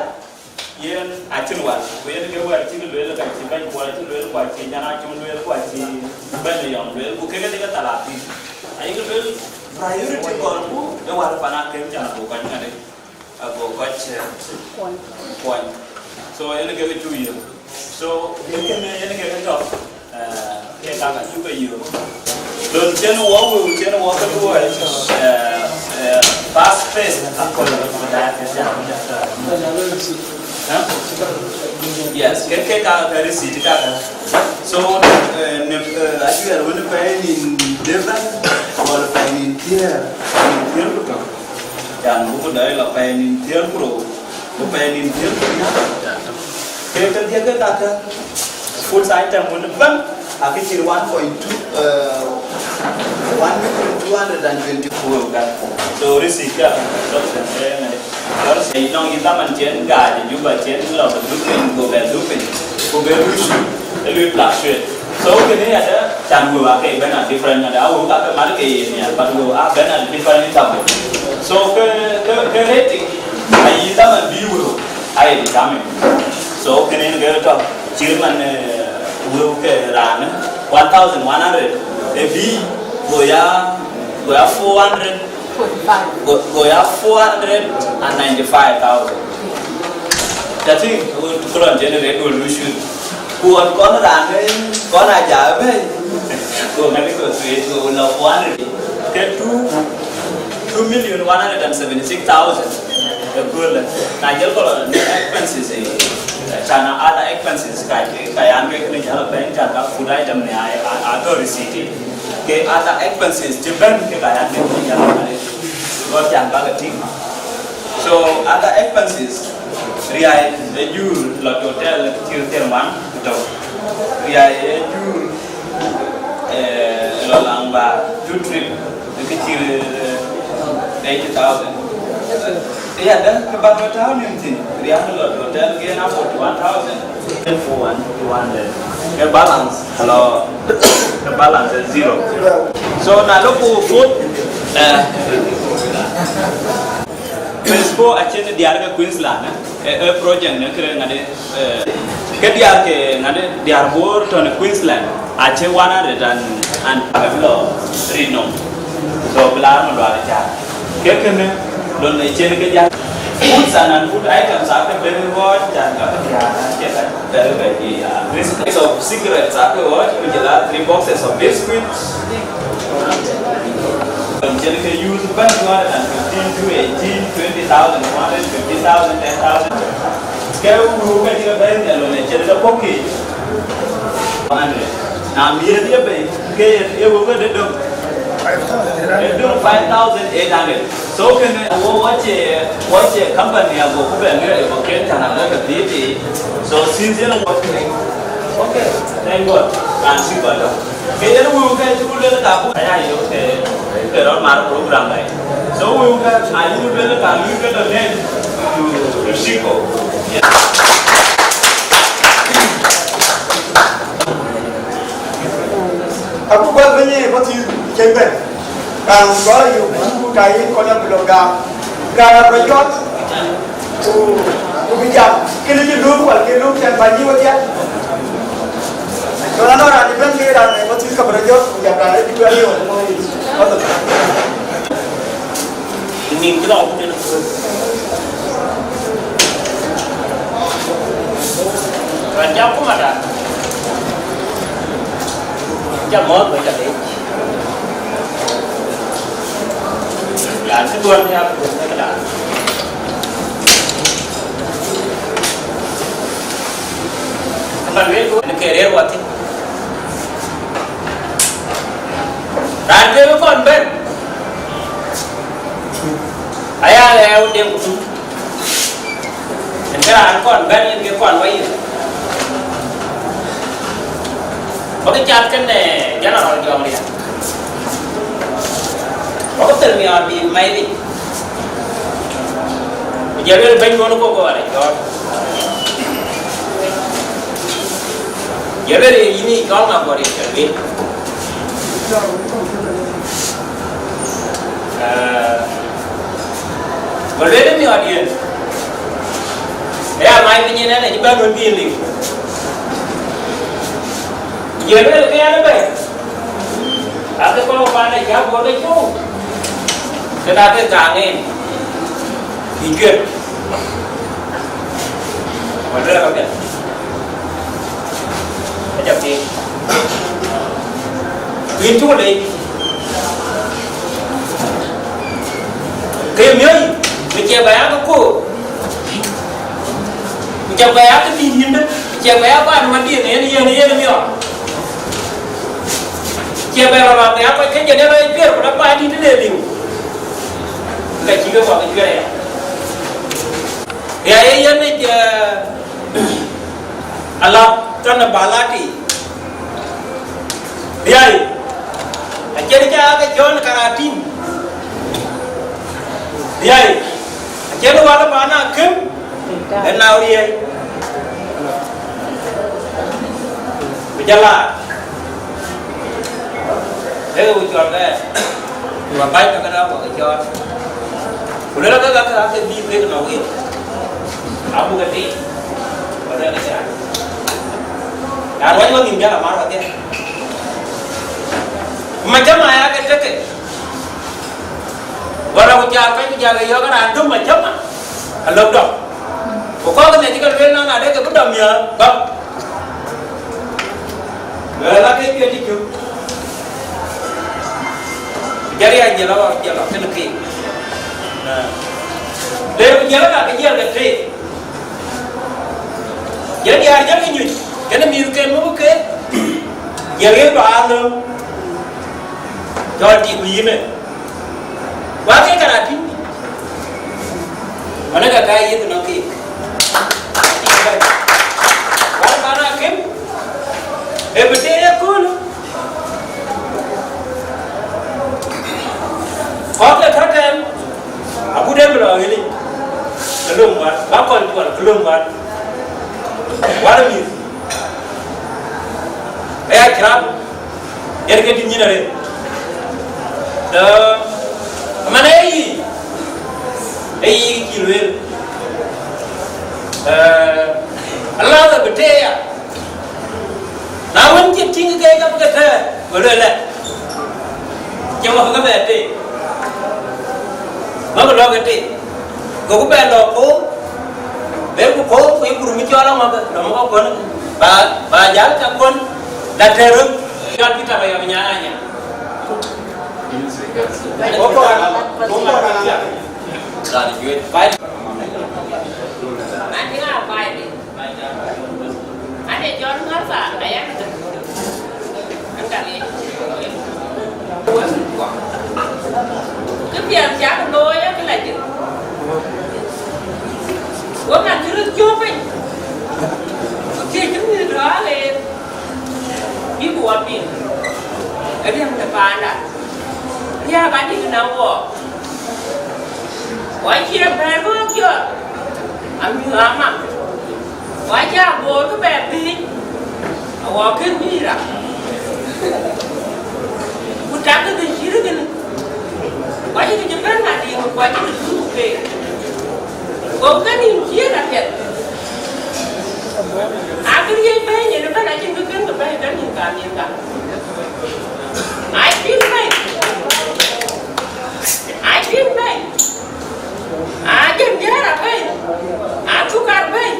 yen acïn wal. Ku yen ke wɛ̈t cï lueel, ka cï bɛ̈ny Kuɔl cï lueel, ku acï Nyan Acum lueel, ku acï bɛ̈ny Yɔm lueel, ku kek de ke thalathïn. Ayï ke lueel, priority kɔɔr ku, ë wal pan akem can abuk kɔc ŋadë. Ago kɔc, eh, kuɔny. So, yen ke cuk yök. So, yen ke, yen ke tɔ̈, eh, ke ka ka cuk yök. Lon cïn wɔ wëu, cïn wɔ ke luɔi, eh, eh, fast pace, akɔl, huh? Yes, ke, ke ka, ke receipt ka ka. So, eh, ne, eh, ajuɛɛr wën pɛɛi nïn debɛ̈n, wala pɛɛi nïn thiëër, pɛɛi nïn thiëër ku tök. Can buk dai la pɛɛi nïn thiëër ku rou, ku pɛɛi nïn thiëër ku diäk. Ke ke diäk ke kakë, food item wën ëbɛ̈n, akë cït one point two, eh, one million two hundred and twenty-four ka. So receipt ka, substance, eh, nɔŋ yï dhaman cïn gaac ë Juba cïn lɔ bï dhuk piny, go bɛ dhuk piny, ku bɛ lucu, ë lui fluctuate. So kënë yadë can wëu aa ke bɛ̈n a different, na da wëu ka ke mat ke ye nhial, but wëu aa bɛ̈n a different interval. So ke, ke, ke rating, ayï dhaman bï wëu aa ye determine. So kënë ke tɔ̈, cït man, eh, wëu ke raan, one thousand one hundred, ë bï, go ya, go ya four hundred, go, go ya four hundred and ninety-five thousand. Tati, ku lɔn generate revolution. Ku ɣɔn kɔn raan, eh, kɔn a ja bɛ̈i. Ku ŋa dï go create, ku lɔ four hundred. Ke two, two million one hundred and seventy-six thousand. Ë köölë. Na jël kɔn lɔ expenses, eh, can other expenses, ka, ka yan ke kënë jal bɛ̈n, can ka food item ni a, a, a, go receipt. Ke other expenses cï bɛ̈n ke ka yan ke kënë jal bɛ̈n. Go can ba ke tïŋ. So other expenses, riai ë jur lɔ total cï thiër ŋuan ku tök. Riai ë jur, eh, lɔ laŋ ba two trip, kë cï, eh, eighty thousand. Ë yadë, kë bäk rɔt tääu nïm thïn, riai lɔ total ke na forty-one thousand. Four one, two hundred. Ke balance, hello. Ke balance is zero. So na loku food, eh, Phase four acïn diäär ke Queensland, eh, eh, project në kërë ŋadë, eh, ke diäär ke ŋadë, diäär Bor tɔ̈ në Queensland, acï one hundred and, and lɔ rinɔm. So, bï la rɔm dual ë cä. Ke kënë, lon ë cïn ke diäär. Food and non-food items aa ke bɛ̈n ɣɔɔc, can ka ke diäär, acï ka bɛ̈n bɛ diäär. Three boxes of cigarettes aa ke ɣɔɔc, ku jɔl a three boxes of biscuits. Cïn ke youth bɛ̈n two hundred and fifteen to eighteen, twenty thousand, two hundred, fifty thousand, ten thousand. Ke wëu ke cï ke bɛ̈n në lon ë cïn ke pɔ̈k yiic. One hundred. Na miëth ye bei, ke ye, ye wëu ke döŋ. Döŋ five thousand eight hundred. So kënë, wo, wo cie, wo cie company ago ku bɛ̈n ŋiɛc ago ken can ago ke thiëëc. So since yen wo, okay, thank God. Raan cï gɔl dɔ̈. Ke yen wëu ke cï ku luel ka ku aya yo ke, ke rɔt mar program ai. So wëu ke a yï ku luel ka lui ke donate to, to Chico. Yeah. Aku gɔl bɛ̈ny ë bɔ̈ thïn cï bɛ̈n. Raan gɔl ayok ku ka yïn kɔn abï lɔ gam. Raan abï jɔt. Ku, ku bï jam, kënë cï lööm wal, ke lööm tɛ̈n bäny yï wedhie. Tɔ̈ anɔŋ raan cï bɛ̈n ke raan ë bɔ̈ thïn ka bï rɔt jɔt, ku jam raan ë cï bɛ̈n yök. Nïn cï lɔ ku tënë kuöc. Raan jam ku mada. Jam mɔ̈ɔ̈th bä ca leec. Ya, cï duɔ̈n ya, cï duɔ̈n ya, cï duɔ̈n ya. Ka lueel ku në ke rëër wathïn. Raan tueŋ kɔn bɛ̈n. Aya lɛɛu deŋ ku tut. Ënë raan kɔn bɛ̈n yen ke kɔn wai. Bäkï cath kënë General Jɔŋ Riɛk. Bäkï thil miɔɔr bï mai lic. Ku jël wël bɛ̈ny ŋuɔ̈n kok ɣɔn ë cɔɔl. Jël wël yïn ë cɔɔl ŋa bɔ̈ riɛc jël wël. Ee, bä lueel ë miɔɔr yen. Ë ya mac piny yen ɛn acï bɛ̈n wën bï liu. Jël wël ke ɛn ëbɛ̈n. Akë kɔ̈k paan ë cä guɔ̈r ke cöök, ke ka ke kaaŋ en, bï cuet. Wä luɛɛl apiɛth, acä piŋ. Yïn cuk leec, ke ye miɔ̈c, ku cïï bä ya ke koor. Ku cä bɛ ya ke dït yïndë, ku cä bɛ ya kuan wadïën yen, yen, yen miɔɔr. Cä bɛ rɔt rɔt bɛ ya kɔc ke jël ë rɔt cuëër, ku rɔt paan dït ë le liu. Ka cï ke kɔk cuëër aya. Ya ye yen, eh, ala tɔ̈ në bä la tï. Riai, acïn cä ke cɔl Karatin. Riai, acïn wal bä na këm, ë na riai. Ku jɔl a, ee ku cɔl bɛ. Ku abäc ka këda bä ke cɔɔl. Ku luel ke ka ke bï kek nɔ̈k wek. Abuk ke tïŋ. Ku luel ke cä. Raan wɛ̈c wä nhïm jal amar wadhiɛ. Ku macäma ya ke tëkë. Wala ku jal kɔc ku jal ke yɔ̈ɔ̈k raan döm macäma. Alök dɔm. Ku kɔ̈k ke cï ke lueel nɔn adek ke bï dɔm ya bäk. Luel ala ke cuet cï cök. Jal ya jiël awak jiël awak kënë keek. Le ku jiël aka ke jiël ke tëë. Jal diäär jal ke nyuc. Kënë mïthken muk ke. Jiël ke bä alöm. Jɔl tik ku yïnë. Wa ke Karatin. Mana ka ka yith nɔ kek. Wa mana kem. E bï tëë ye köölë. Kɔ̈k ke tɔ̈ tɛ̈n, agut en bï lɔ ɣëlic, ke löŋ wal, bä kɔn cuɔl, ke löŋ wal. Wal mïth. Aya cï rap, yen ke tïŋ nyin arëët. Ee, man ee yic, Ee yï cï lueel, ee, aladhë bï tëë ya. Na wën cï tïŋ ke ka bï ke tëë, bï lueel ë, cï ŋɔ̈k ke bɛ tëë, ŋɔ̈k lɔ ke tëë. Goku bɛ lɔ koor, bɛ ku koor, ku ye gurum cɔl aŋɔ̈k, lɔ mɔ̈k kɔn, ba, ba jäl ka kɔn, la tëë röt, cɔl Peter ba yɔm nyaanya. Wokɔn, wokɔn, Raan juëc. Ade Jɔn Martha aya. An ka le. Kë piɛth cak looi akë la jël. Wok an cï röt cöök piny. Ku thiëc cï mïth tɔ aɣeer. Bï ku wa piŋ. Riäŋ de paanda. Riäk adït na wɔ. Wa cie bɛ̈ɛ̈r bä jɔt, amï ɣama. Wa cä boor kë bɛ piny, awɔ kën mïra. Ku tak kë cït kënë. Wa cï kë cï bɛ̈n adï, ku wa cï kë cuk ke. Go kë nïm ciëën apiɛth. Akë riëëc bɛ̈ny yen ëbɛ̈n acïn kë kën kë bɛ̈ny kën nïm ka mïth ka. Acïn bɛ̈ny. Acïn bɛ̈ny. Aa jɛn jɛɛr abɛ̈ny, aa thukar bɛ̈ny,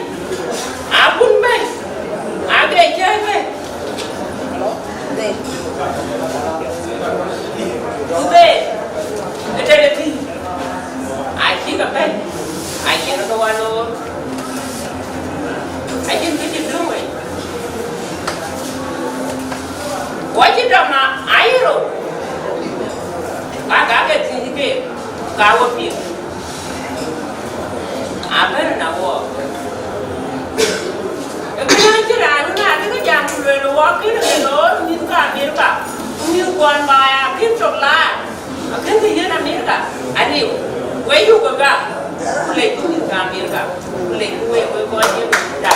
aa bun bɛ̈ny, aa gɛc cäi bɛ̈ny. Ku bɛ ëtɛ̈n ë tïŋ, aa cïk abɛ̈ny, aa cïn ke wa loor, acïn kë cï döŋ wei. Wɔ cï dɔm aa, aa yï rou, ka ka ke thiëc ke, ka wɔ piŋ. Abɛ̈n na wɔ. Ë kënë cï raan wën adï ke jam ku lueel wɔ kën ke loor mïth ka Amerika, ku mïth kuɔn baai akën cök laar, akën ke yiën Amerika, aliu. Wek yuk ke gam, ku lec ku mïth ka Amerika, ku lec ku wek, wek kɔc ye mïth da.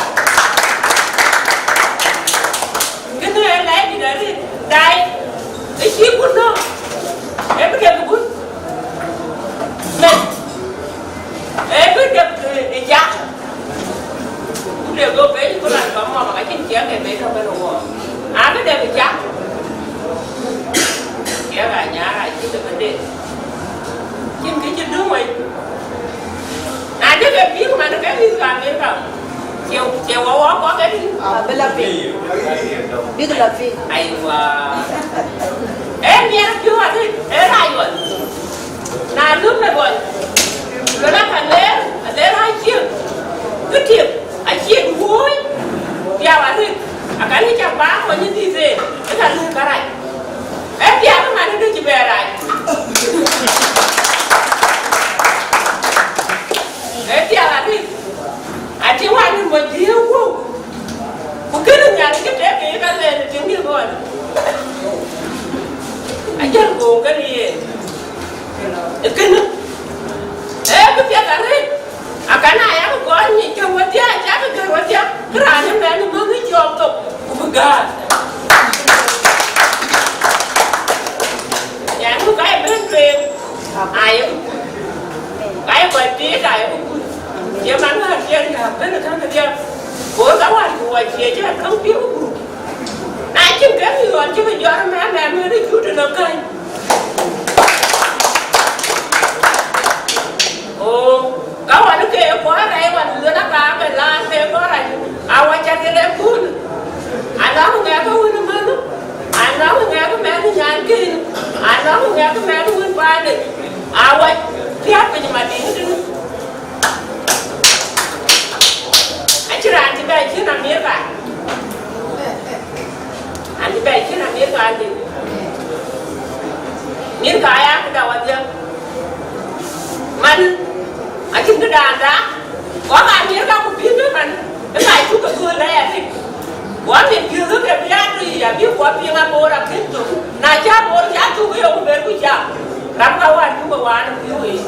Kënë ë lɛc dït arëët, dai, ë cï kun nɔ̈k, ë bï dek kun. Meth, ë bï dek, ë, ë cak. Ku dek go pec ku lan tɔ mɔm, acïn ciɛɛŋ ke pec tɔ kën wɔ. Abï dek ë cak. Ciɛɛŋ anyar acï dek bï dek. Cïn kë cï döŋ wei. Na dek ë piŋ man ke mïth ka Amerika. Cie, cie wɔ wɔ kɔk kedï? Ah, bï la piny. Bïk la piny. Aiwa. Ee miɛt piɔ̈u adï, ee rac ɣɔn. Na lum në ɣɔn. Lɔ la ka leer, leer acïk. Kë tiek, acïk wuööc. Piau arëët. Akan kë cak ba kɔc nyin dhïth en. Ë ka lëk ka rac. Ee piau man ë dï cï bɛ rac. Ee piau arëët. Acï wany mɔc dhiëëu guöp, ku kënë Nhialic cï tek ke ye ka lɛɛr ë tiŋ dï ɣɔn. Ajäl gook kënë yen. Ë kënë, ee bï piɛth arëët, akan aa yak gɔɔr nyic kë wedhia, acak kë wedhia, kë raan ëmɛn ë mäŋ ë cɔɔk thok, ku bï gäär. Yɛn ku ka ye bɛ̈n tueŋ, aa ye ku kuc. Ka ye kɔc tiit, aa ye ku kuc. Ye man wäär tiɛɛr yääk bɛ̈n ë käŋ ë diäk. Go ka wär ku wä cie cä käŋ piɔ̈u ku. Na cïn ke mïth ɣɔn cï ke jɔt ëmɛ̈n, mɛ̈n wën ë cut ënɔŋ käny. Oo, ka ɣɔn ke ye kuɔɔr rɛɛc ɣɔn luel aka ke laar ke kuɔɔr rɛɛc, a wä cä ke le kun. Anɔŋ ŋɛk ke wën ë män, anɔŋ ŋɛk ke mɛn nyankiën, anɔŋ ŋɛk ke mɛn wën paande, a wä piäk piny madït tënë. Acïn raan cï bɛ cïn Amerika. An cï bɛ cïn Amerika adï. Amerika aya këda wadhiɛ. Man, acïn këdan da. Wak Amerika ku piëth man. Ë ka cuk ke kööl lɛɛr rik. Wak min piëth ke bï atui abï wak piɛŋ aboor akën thok. Na cä aboor cä thuk ë yok ber ku cam. Ram ka wään cuk ke wään ë piööc.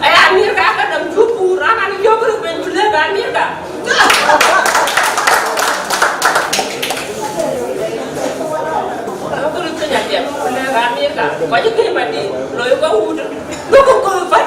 Aya Amerika ka däm cuk kuur, raan an yök röt ben ku lëk Amerika. Yök röt piny apiɛth ku lëk Amerika. Kɔc ë gëëm adï, loi ke wut. Duku kɔ̈k päc.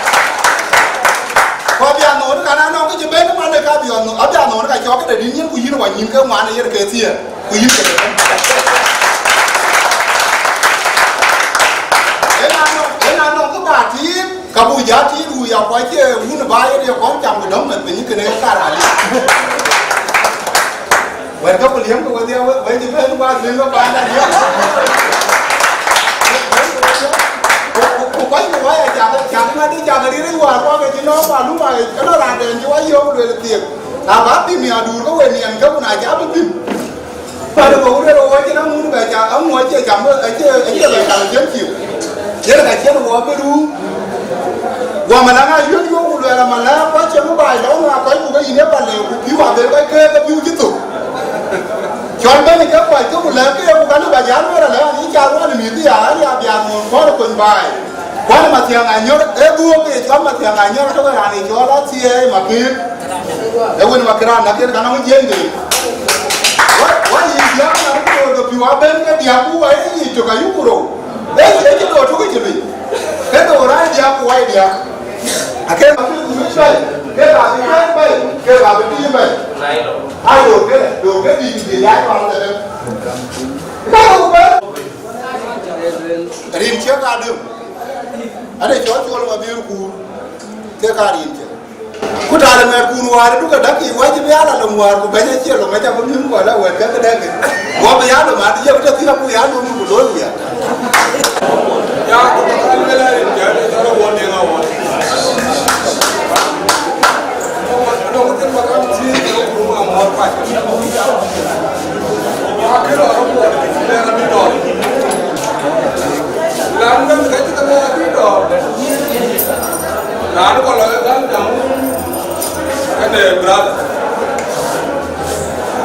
Ku abï anɔŋ ka na nɔŋ kë cï bɛ̈n man de ka abï anɔŋ, abï anɔŋ ka cɔk këde dït nyin ku yïn wa nyin ke ŋuan ë yen ke thiëër, ku yïn ke dëpën. Yen anɔŋ, yen anɔŋ kë ba tiit, ka bu ja tiit wu ya kuac ë wun ba yen ye kɔn cam ku dɔm meth piny kënë kaar aliu. Wɛ̈t ke ku liɛm ke wedhie, we, we cï bɛ̈n ba liɛm ke paan da liɛm. Ku, ku, ku kɔc ku wai acak, cak ŋadï cak rïr ë wäär kɔ̈k ke cï nɔ̈k malum aa ke lɔ raan dɛn cï wai yöök luel thiek. Na ba pim ya duur ke we niɛm ke ku na ca bï pim. Bäny ku luel wo cïn aŋun bɛ cak, aŋun acie cam, acie, acie bɛ cam cien cï. Yen ka cien wɔ bï ruu. Guɔ Malɛŋ ayuɔ̈t yuɔ̈k ku luɛɛl Malɛŋ, kɔc cï bï baai lɔ ŋa kɔc ku ke yïn ë Malɛŋ ku pïu abël kɔc keek ke pïu cï thok. Cɔl bɛ̈n ke kɔc ke ku lɛ̈k ke ku ka lï ba jal wɛ̈ɛ̈r alɛ an, yï cath wän ë mïth ya, an, ya biath nɔn kɔn ë kony baai. Kuan ë Mathiaŋ Anyɔ̈r, ee dhuɔ̈k ke cɔl Mathiaŋ Anyɔ̈r, ke wën raan ë cɔl Athiɛɛi Makër. Ee wën Makër an, Makër ka nɔŋ jiëny de. Wa, wa yï diäk na ku ke pïu abɛ̈n ke diäk ku wa ë yic tök ayuk ku rou. Ee, ee cï do tök cï lui. Ke do rac diäk ku wai diäk. Ake ma bï kuc bɛ̈i, ke ka bï bɛ̈n bɛ̈i, ke ka bï tïï bɛ̈i. Ai, do ke, do ke dït dït ya cɔl de. Ka ku bɛ̈n. Rin ciek adem. Ade cɔl cɔl ma bï kuur. Ke ka rin ciek. Ku taal ë mɛɛtkun wäär, duk ë dak yic wɛ̈c bï ya la lom wäär, ku bɛ̈ny acie lom, aca bï mïm kɔc la wɛ̈t ke këdɛ̈k. Guɔ bï ya lom adï, ye bï tɔ thïn, aku ya lom ku looi wiɛt. Ya, ku bä ka luel a rin jɛ, de jɔl a wɔn deŋ a wɔn. Nɔŋ thïn bä kam thïn, de ku rum a mɔɔr pac. Akë lɔ rɔt wɔn, de rɔt bï dɔɔr. Lan bɛ̈n ka cï ke lɔ bï dɔɔr. Raan kɔn lɔ ye gäl jam kënë brother.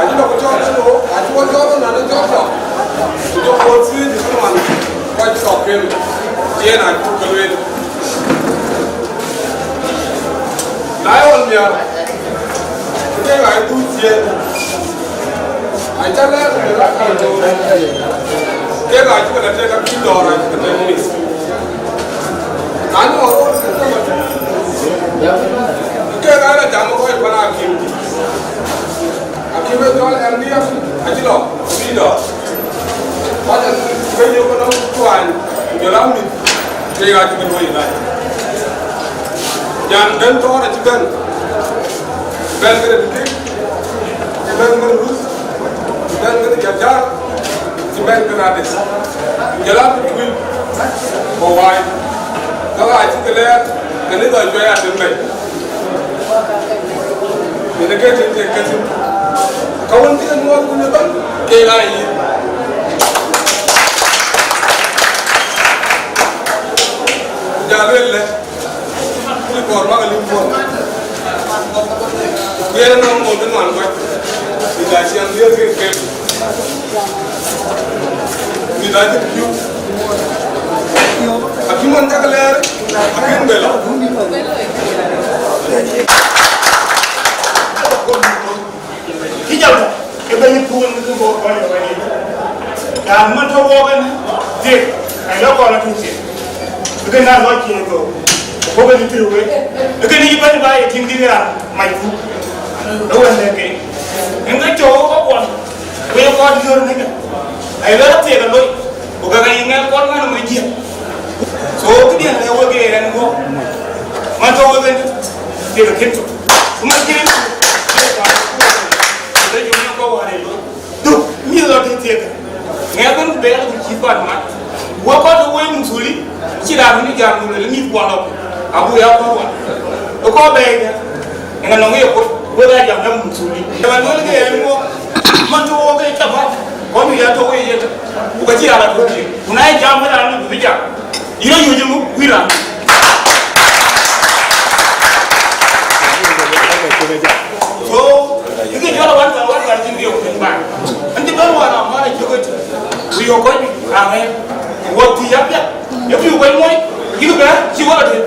Acï lɔ ku cɔl ëno, acï wɔ cɔl ëno, në cɔl tɔ. Ku jɔ kuɔth thiëëc ë këman, kɔc tɔ ken, yen acuk ke lueel. Na ye ɣɔn nhiaar, ke ŋa ye dhuc thiëëc. Aca lɛɛr ku lɛ̈k raan töŋ, kek aa cï ke lɔ tek akïn dɔ̈ɔ̈r, aa cï ke tek mïth. Na nɔŋ röör cï thok atur, kek aa lɔ jam ë kɔc pan akïm. Akïm ë cɔl ɛn diɛ̈m acï lɔ bï dɔ̈ɔ̈r. Kɔc atur ke yök ke nɔm tuany, ku jɔl a mïth, kek aa cï ke luɔi ëlany. Jan den tɔɔr acï bɛ̈n, bɛ̈n këde bï kek. Kënadë, ku jɔl a bï tuïl, ku wai, ka ɣaac cï ke lɛɛr, ke në dhɔ̈l cuai atem bɛ̈c. Yen ke tïŋ tek ke thïn. Ka wën cï ke nyuɔɔth ku në bän, ke ɣaac yïth. Ku jal lueel lë, Ku kɔɔr bäk lim puɔ̈l. Ku yen nɔm ŋoot ë nuan kɔc. Bï ka ciɛɛŋ dhiëëth ke kel. Bï ka cï piu. Akï man cak lɛɛr, akïn bela. Cï jal tɔ̈, ke bɛ̈ny puk en ke bɔ̈ kɔc ë bɛ̈ny yic. Raan man tɔ̈ wɔɔk en, thiek, ai lɔ kɔn atuuc thiek. Ke na lɔ cieŋ thok, ku ke ni thir wek. Ke ni bɛ̈ny ba ye tïŋ dï raan mac puk. Ë wën lɛ̈k ke. En ke cɔɔk wok kɔn, ku ye kɔn diöör në ke. Ai lɔ thiek aloi. Ku ka ka yiŋ ŋɛk kɔn ŋän ë mec jiëk. So, këdiɛn ë wek ee ɛn guɔ̈p. Man tɔ̈ wek en, thiek akën tök. Ku man cïn en, thiek ka, ku rɛc yöŋ yɔŋ kɔc wään ë looi. Duk, mïth lɔ tëë thiek. Ŋɛk en ku bɛ̈ɛ̈l ku cïï kɔn mat. Wek kɔc ë wek musuli, cï raan wën ë jam ku lueel mïth kuɔn lɔ. Abu ya kɔc wään. Ë kɔc bɛ̈ɛ̈i dɛ. Ëŋa nɔŋ ye kuc, wek aa jam däm musuli. Ëmɛn wël ke en wok, man tɔ̈ wok ke cä bäk, kɔn wïc aa tɔ̈ wok ye, ku ka cï raan la tɔ̈ thiek. Ku na ye jam wën raan bï bï jam. Yïn ayuc ëmuk, wïc raan. So, bï ke jɔl wan thar, wan thar cïn ke yok piny bä. An cï bɛ̈n wan amäl acï ke tïŋ. Ku yok kɔc juëc aŋɛɛr. Wok thii apiɛth. Ye piu kɔc muɔc, yïk bɛ, cï wok aduëc.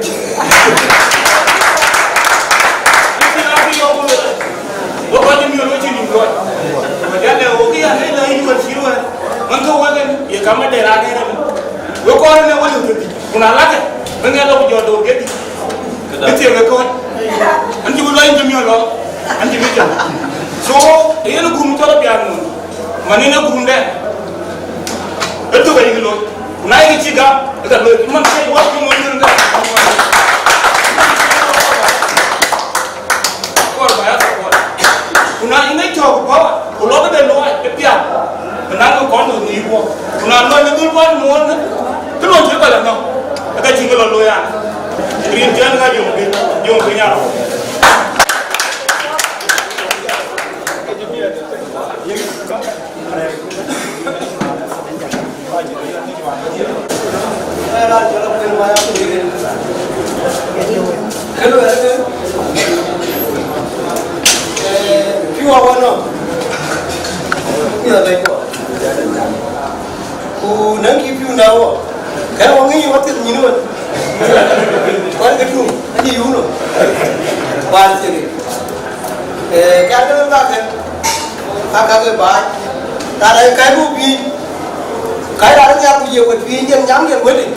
Yïk thii apiu yok ku luel. Wok kɔc cï miöl, wok cï nïm luɔi. Ku jal lɛ wok, ke ya lɛc la yïn wɛ̈t cï wɛ̈t. Man tɔ̈ wek en, ye kam ade raan en. Wek kɔɔr en ë wek lëu tëdï. Ku na lakë, bï ŋɛk lɔ ku jɔ door kedï. Bï thiek ë kɔc. An cï bï luɔi, an cï miöl lɔ. An cï bï jam. So, yen gurum cɔl apiath nu. Man yen ë gurumdɛn. Ë tök ayï looi. Ku na yï cï gam, ë ka looi. Man cï wä cï mony yen ka. Kɔɔr ba ya support. Ku na yïn ë cɔk power, ku lɔ këde looi, ë piath. Bï naŋ kɔn dhoth në yï guɔ. Ku na looi në dhul kuan muɔɔn, kë looi cï kɔc anɔ̈k. Ë ka cï kë lɔ looi an. Rin cän ka jom piny, jom piny arɔ̈. Piu awɔnɔ. Piu abɛ̈i kɔ. Ku nɛ̈ŋkï piu na wɔ. Kɛn wɔ ŋic wɔ thil nyïn wën. Kuan ke tuŋ, acï yum nɔ. Kuan thiek. Eh, kɛn ke lëu kakë, ka kakë baac. Raan ë kɛ̈ɛ̈c ku piiny, ka raan ë nhial ku ye wët piiny, yen nyaŋ yen wëtic.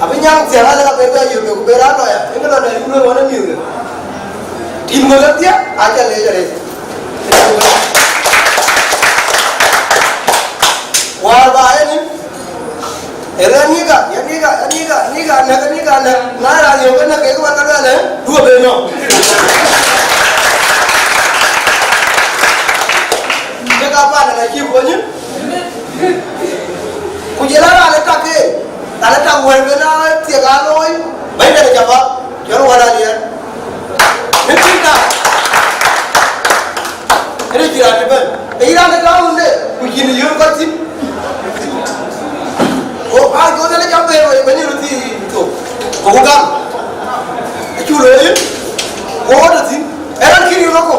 Abï nyaŋ thiäŋ, ala ka ben bɛ yök, ku ben raan lɔya, yen ke lɔ dɛ̈t ku lueel ɣɔn ë miökë. Tim ŋö ke thiëk, acä leec arëët. Wäär ba yen, Ëlë, niga, ya niga, ya niga, niga, näk, niga, näk. Na raan yök ke näk, ke wën ka luɛl, eh? Duö ben nɔm. Ke ka pan na cï kuɔny. Ku jël raan ë tak ke, raan ë tak wɛ̈ɛ̈r ben a thiek aa looi. Bɛ̈ny ben ë jaba, jɔl wän a liɛɛr. Në tim na. Ënë cï raan ëbɛ̈n. Ee yïn raan ë tɔ̈ wunde, ku cïn yöök kɔc thïn. Go aa, go dhël ë jam bɛ̈ɛ̈r wei, bɛ̈ny röt thii thok. Goku gam. Acuk looi, go ɣöt thïn. Ee raan kïn yöök rɔt kɔ̈u.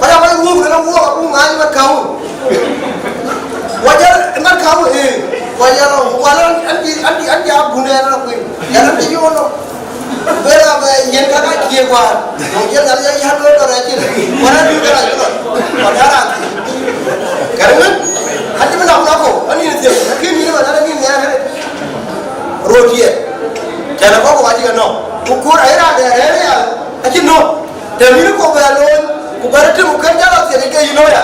Ba ya wai wuɔk, raan wuɔk, abuk ŋaany mat kaun. Wa jal mat kaun, ee. Wa jal, wa jal, an, an, an, an, ya bunde, an, kuy. Ya, an, ya, yono. Bera ba yen ka ka cie kuan. Mo yen ka ya ya lo ka ra cie. Wana du ka ra cie. Wana ra. Kare men. Hadi men na ko. Ani ne tie. Ki ni ma na ni ne ya. Rotie. Kana ko ko aji no. Ku kur ai ra de re ya. Aji no. Te mi ko ba lo. Ku ba te ku kan ja la tie ke yi no ya.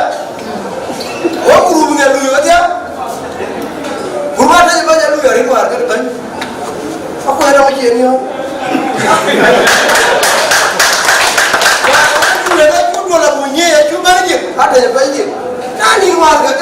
Wo group ŋɛ lui ɣöt ya. Group ate bäny a lui arït wäär ke bäny. Akuɛɛr rɔm cie niɔ̈ɔ̈ŋ. Ku le ka cu duɔl abu nyiëë acu bɛ̈n jik, ate bɛ̈ny jik. Na nïn wäär ke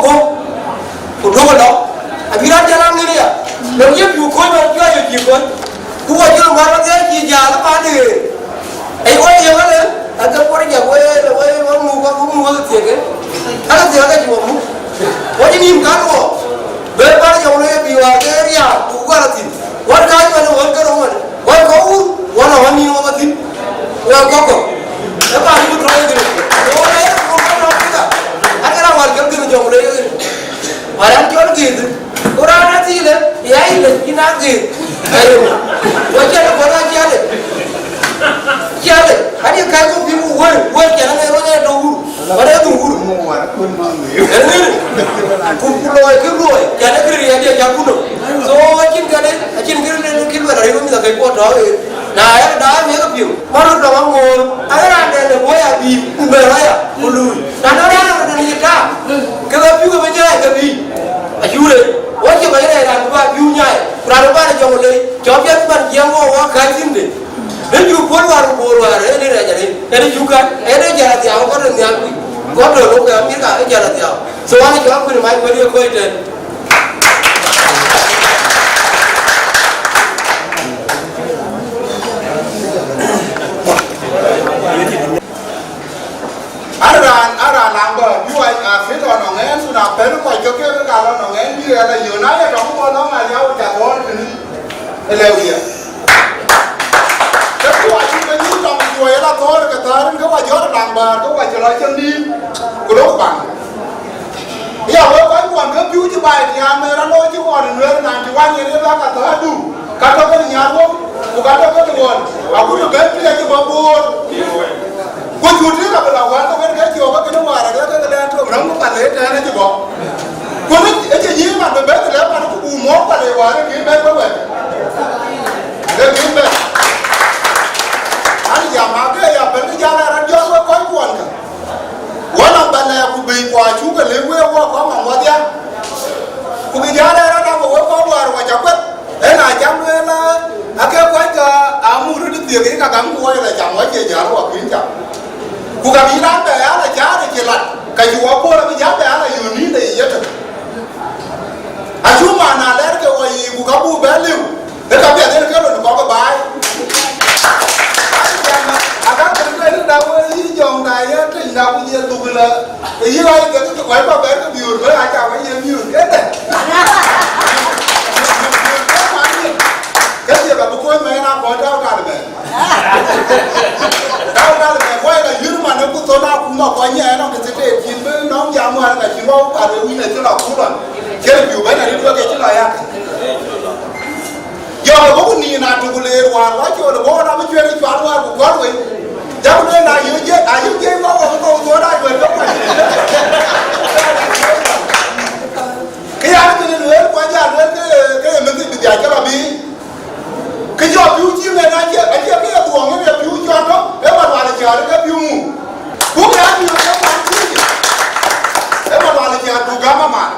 guɔ̈p, ku duɔ̈k ë lɔ. Abï raan cä raan ŋic aya, lɔ ye piu kony, bä piɔ̈ɔ̈c ë cï kony. Ku wɔ cï röt ŋuan wadhiɛ cï jäl ë paan de ɣeer. Ei, wɔ ye ŋa le, ake kuɔr jak wee, le wee, wɔ muk, wɔ muk wek thiëëk, ë? Ake thiëëk ake cï wɔ muk. Wɔ cï nïïm kan wɔ. Bɛ paan jɔŋ le bï wäär ke riaak, ku wäär athïn. Wän kääc man, wän ke röŋ man. Wän kɔ̈k wur, wän a wän nïïm wɔ athïn. Wän kɔ̈k kɔ̈k. Ë paan ku tɔ̈ ye gënë. Wɔ le ye ku kan wɔ pika. Ake raan wäär ke gënë jɔŋ le ye gënë. Wär an cɔl gëëth. Ku raan ë thilë, ya yï lec yïn a gëëth. Ayo. Wa cä lë bɔ̈ raan cä lë. Cä lë. Ani ka ku piŋ ku wër, wër cä lë rɔt ë dɔ wur. Wa dë dhu wur. Ë wër. Ku, ku looi kë looi, cä lë kë riɛl ya cä ku nɔm. So, acïn kënë, acïn kë lë kë luɛl arëk mïth akëc kuɔ tɔ̈ ë. Na ya da mi ke piŋ. Marɔt dɔm aŋoot, aye raan dɛn de bɔ̈ ya bï, ku bɛ rɔt ya, ku luui. Na nɔn raan rɔt dɛn ye taak, ke ke piu ke bï nyaai ke bï. Acuk rëër, wɔ cï kɔc rɛɛc raan bï ba piu nyaai, ku raan bï ba jɔŋ lei, cɔk piɛth man jiɛɛm wɔ wɔ kääc thïn de. Në cuk puɔ̈l wäär ku boor wäär, ee në rɛɛc arëët, ee në cuk kääc, ee në jäl adhiau, kɔn de nhial kuc, kɔn de röt ke Amerika, ee jäl adhiau. So, an cɔk kuën mac wën ye kɔc tɛ̈n. An raan, an raan laŋ bä, bï wa, a, fit ɣɔn nɔŋ ɛn, thun a pɛ̈l kɔc ke ke ka lɔ nɔŋ ɛn, bï ɣɛn a yöön, na ye tɔŋ bä lɔŋ a liau ca thɔ̈ɔ̈r tënë ë lëu ye. Ke ku acï ke nyuc tɔŋ juɔc ë la thɔ̈ɔ̈r ke thäär, ke wa jɔt laŋ bäär, ke wa cï lɔ cïn dïït, ku lok baŋ. Ya wek kɔc kuɔn ke piu cï baai tiaam, ee rɔt looi cï ɣɔn ë Nuɛɛr ninety one yen ye bäk athäär du, ka tɔ kën nyaar wok, ku ka tɔ kën ɣɔn, agut ë bɛ̈n pïïr acï bɔ̈ boor. Ku cut tïŋ abï la wäär ke wën ke cɔɔk ke kënë wäär arëk ke lɛɛn tök röŋ ku pal ë tɛ̈ɛ̈n acï bɔ̈. Ku në ë cï nyïïn man bï bɛ̈n lɛ̈k man ku buk mɔ̈ɔ̈k pal ë wäär ë kï bɛ̈n bï wɛ̈t. Ë kï bɛ̈n. An jam ake ya bɛ̈n kë jäl ë rɔt jɔt wek kɔc kuɔn kä. Wën a bä lɛɛr ku bei ku acuk ke lëk wek wɔ kɔ̈k ŋɔm wadhia, ku bï jäl ë rɔt abï wek kɔ̈k wäär wɔ cä kueth. Ëna cam lueel, ake kuany ke amur röt thiëëk, ka gam ku wɔ ye la cam, wɔ cie jäl wɔ kuïn cam. Ku ka bï raan bɛ ya la caar ë cï lat, ka cï wɔ puɔ̈l abï jäl bɛ ya la yöön nïn de ye yetök. Acuk man na lɛɛr ke wɔ yiic, ku ka buk bɛ lëu. Ë ka piɛth en ke röt kɔ̈k ë baai. Aka kën ke rin da wël yï jɔŋ da ye tëny da ku ye dhuk lë. Ë yï ɣɔc ke ke kɔc kɔ̈k bɛ̈ɛ̈r ke biöör bë aca wë ye biöör ke dɛ. Ke thiek abï kuöc mɛn a kɔc tau kal bɛ̈ɛ̈r. Tau kal bɛ̈ɛ̈r wai la yïn man ë ku thon a kum a kɔc nyiɛɛn ë nɔŋ ke thiek cin bï nɔŋ jam wär ka cï rɔu kal ë wïn acï lɔ kulan. Cï rɔt biu bɛ̈n arït wek ke cï lɔ yak. Jɔk ë bɔ̈ ku nïn atöku leer wäär, wä col ë bɔ̈ rɔt abï cuɛt ë cual wäär ku gɔl wei. Jɔk lueel na yök jiëc, ayök jiëc bä wä bï thou thuɔɔr aa juëc bä kuany. Kë ya kënë lueel, ku ajal lueel ke, ke ye mïth bï dhiac ke lɔ biic. Kë jɔ piu cï ŋen acie, acie kë ye dhuɔɔŋ yen ye piu cɔl tök, ë malual ë cäär ke piu muk. Buk ya piu ke kuany cï, ë malual ë cäär buk gam amat.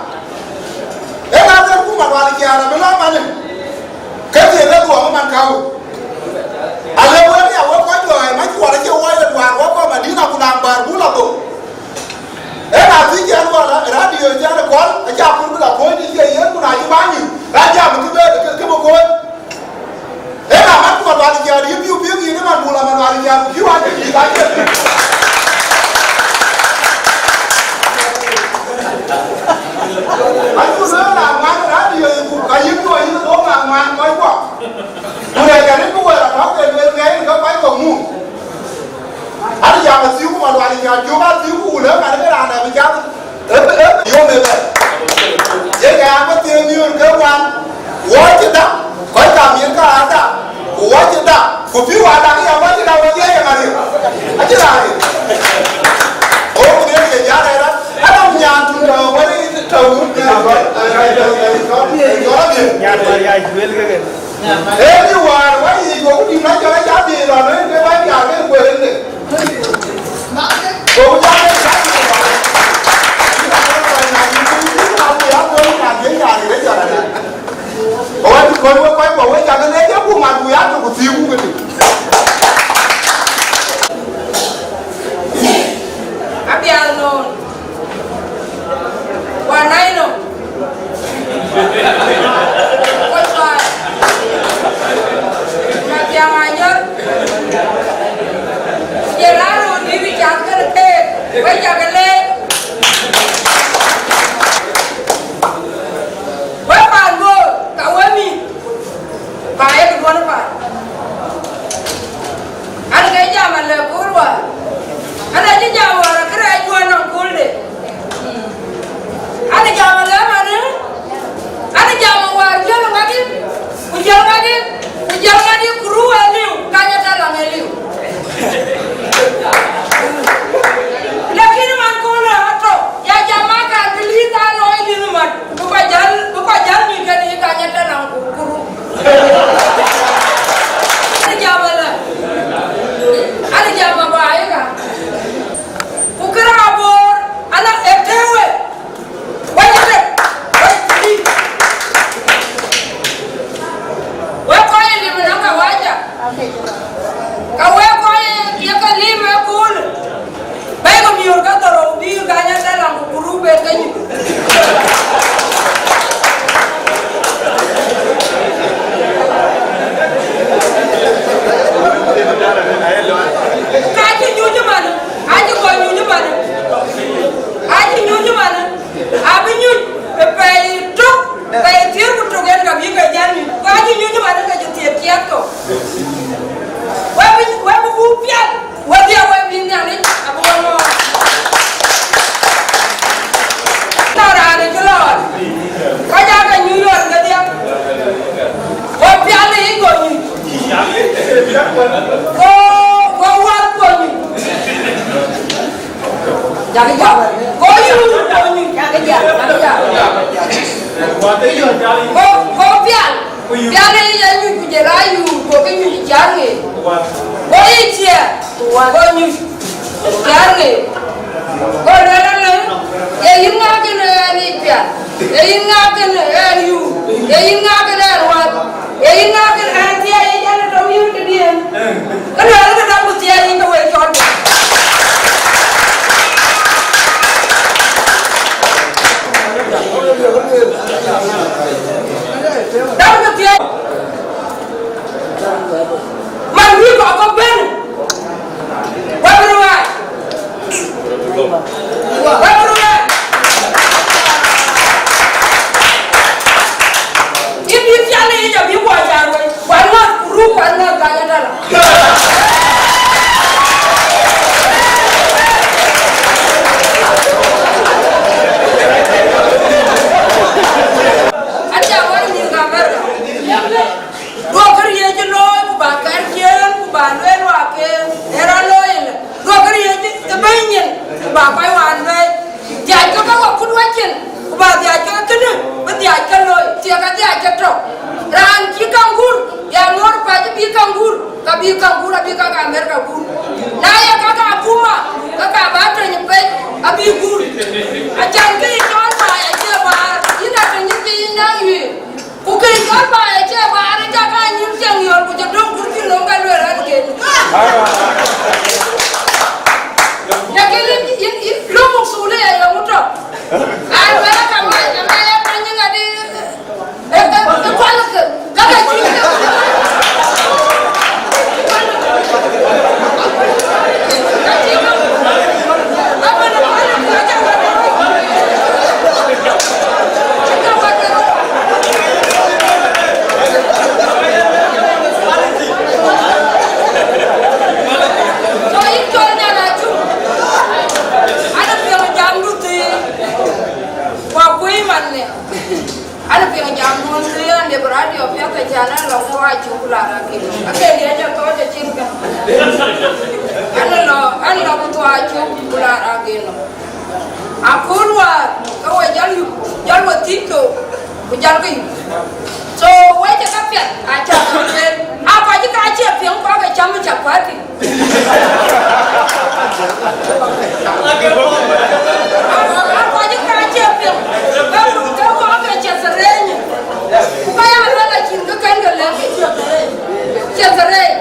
Ëna dhël ku malual ë cäär abï lɔ manë, ke thiëëk ë dhuɔɔŋ ë man käu. Alë wek ya wek kɔc luɔi, mac kuɔl acï wɔɔc ë luaar wek kɔc Madina ku naŋ bäär buk lɔ dhou. Ëna thiëc cï ɛn wal radio cï ɛn ë kɔl, aca kur bï lɔ kuöny të cie yen ku na cï bä nyïn, raan jam kë bë, kë, kë bï kuöny. Ëna man ku malual ë cäär yï piu piŋ yïn ë man buk lɔ malual ë cäär ku piu acï yï ka cï. Acu lueel raan ŋuan ë radio yic ku ka yïn tuɔɔc yïn ë dhok raan ŋuan kɔc kuɔ. Ku rɛɛc arëët ku wɛɛr atɔ̈ ke lueel ŋɛɛi ke kɔc kɔ̈k muk. An jam athiu ku malual ë cäär cök athiu ku lëk an ke raan dɛ̈ bï cath. Ë, ë, yom ëbɛ̈n. Ye kë an bï thiëëk miöör ke wan. Wɔ cï dap, kɔc kam yen ka aa dap, ku wɔ cï dap, ku pïu aa dak ya wɔ cï dap wɔ ye ye ŋa riëk? Acï raan riëk. Ɣok yen ye jal ë rɔt, anɔŋ nyan tun tɔ̈ wën ë tɔ̈ wun ke jɔl abï. Ee, bï wäär wɔ yiic wɔ ku dït na jɔl aca bï lɔ në ke bä diaar ke kueer ënde. Wek cä ke leec. Wek paan Bor, ka wek mïth, ba ye duɔ̈n paan. An, ke jam alɛ Kur Wäär. An, acï jam wäär, akërɛɛc juɔ̈n nɔm kulde. An, jam alɛ manë. An, jam wäär, jɔl ŋadï, ku jɔl ŋadï, ku jɔl ŋadï, ku ruu aliu, ka ye tɛ̈ lɔŋ aliu. Lakin man köölë atɔ̈, ya jam akan, bï lïïth aa looi lïïth man, bï kɔc jäl, bï kɔc jäl nyuc kedï ka nyɛ tɛ̈ nɔm ku, ku ruu. An jam ëlë, an jam aba yeka. Ku kërë Bor, ala ë tëë wek. Wek ë tek, wek ë lim. Wek kɔc ë lim ënɔŋ kawaja. Ka wek kɔc ë ye ke lim ë kööl. Bɛ̈i ke miöör ke dhorou bï Uganda tɛ̈ lam ku group en ke nyuc. Ka cï nyuc ëmën, acï kɔc nyuc ëmën. Acï nyuc ëmën. Abï nyuc ë pɛɛi tök, pɛɛi thiëër ku tök en ka bï ke jäl nyuc. Ku acï nyuc ëmën ke cï thiëër kiɛth kɔ̈u. Wek bï, wek bï buk pial, wedhie wek bï Nhialic abï we ŋɔ̈ɔ̈r. Tɔ̈ raan ë cï lɔɔr, kɔc aa ke nyuc ɣɔn kedhie. Go pial ë yic go nyuc. Go, go wäth go nyuc. Jakï jam. Go yum go nyuc. Jakï jam, jakï jam. Go, go pial. Pial ë yic anyuc ku jël ayum, gokï nyuc ë cäär ŋeer. Go yic ciɛɛr, go nyuc ë cäär ŋeer. Go lueel ëlë, ye yïn ŋa kënë ɣɛn yic pial? Ye yïn ŋa kënë ɣɛn yum? Ye yïn ŋa kënë ɣɛn wäth? Ye yïn ŋa kënë ɣɛn thiëëc yic an, tɔ̈u yïn këdiën? Kënë ɣɛn ke dap ku thiëëc yic ke wek cɔl. Dap ku thiëëc. Man bï kɔc kɔ̈k bɛ̈n. Wek bï ruääi. Wek bï ruääi. Yïn bï pial ë yic abï guɔ jal wei. Kuan ŋɔ̈th ku ruu kuan ŋɔ̈th ka ye tɛ̈ lam. Aca wär nyïïr ka Amerika. Duɔ̈kkë riëëc ë looi, ku ba kɛ̈r ciëën, ku ba lueel waak ke ë rɔt looi ëlë. Duɔ̈kkë riëëc ë bɛ̈ny nyin, ku ba kɔc wään bɛ̈ɛ̈i. Dhiackë ke wakut wacin, ku ba dhiackë kënë, bï dhiackë looi, thiëëk adhiackë tök. Raan cï kaŋ gur, ya ŋoot pac bï kaŋ gur, ka bï kaŋ gur, abï kak Amerika gur. Na ye kak akuma, ke ka ba tony pec, abï gur. Acan kë yï cɔl baai acie baar, yïn atony piny naŋ yuëër. Ku kë cɔl baai acie baar, ë cak anyïn cieŋ yɔl, ku cï döŋ kurthi nɔm ka lueel an, ken. Lakin yïn, yïn, yïn, lɔ muksulia ye ŋu tɔ̈? An, wala ka mac, ka mac, an, anyïn ŋadï, ë, ë, ë, kual kë, ka ka cï kë. An, piŋ jam duthi, wa kuiman ne. An, piŋ jam duthi, an, de radio piath, acan an lɔ kɔc acuk la rakin. Ake dia ja tɔ de cin ka. An lɔ, an lɔ ku tɔ acuk la rakin. Akööl wäär ke we jɔl yup, jɔl we thiëc thok, ku jɔl ke yup. So, we cï ka piɛth, aca ke lueel. A kɔc ka cie piŋ kɔc ke cam chapati. A, a kɔc ka cie piŋ, ke, ke kɔc ke ceth reny. Ku ka ya luel acïn kë kën ke lëk. Ceth reny.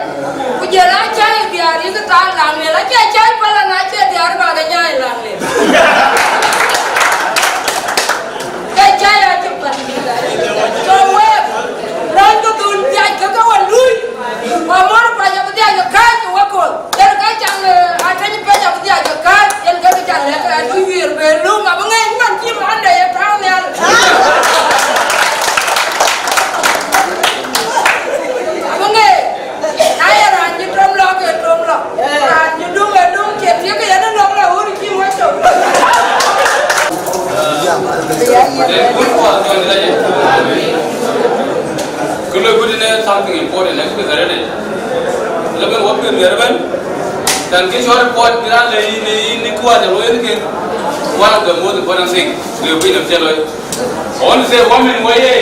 Ku jël aa cäi diäär yïk thaal laŋ lel, acie cäi päl an, acie diäär bä ke nyaai laŋ lel. Ke cäi acï päl. Then good for the organization. Kë loi kut ënë something important, ënë kë thɛɛr ënë. Lëbën wɔ piöth miɛt ëbɛ̈n. Than kë cɔl report bï raan lɛ̈k yïn, yïn, yïn, yïn kuat ë luɔi ënë ke one of the most important thing lëu piny nɔm cï looi. I want to say, women, woye!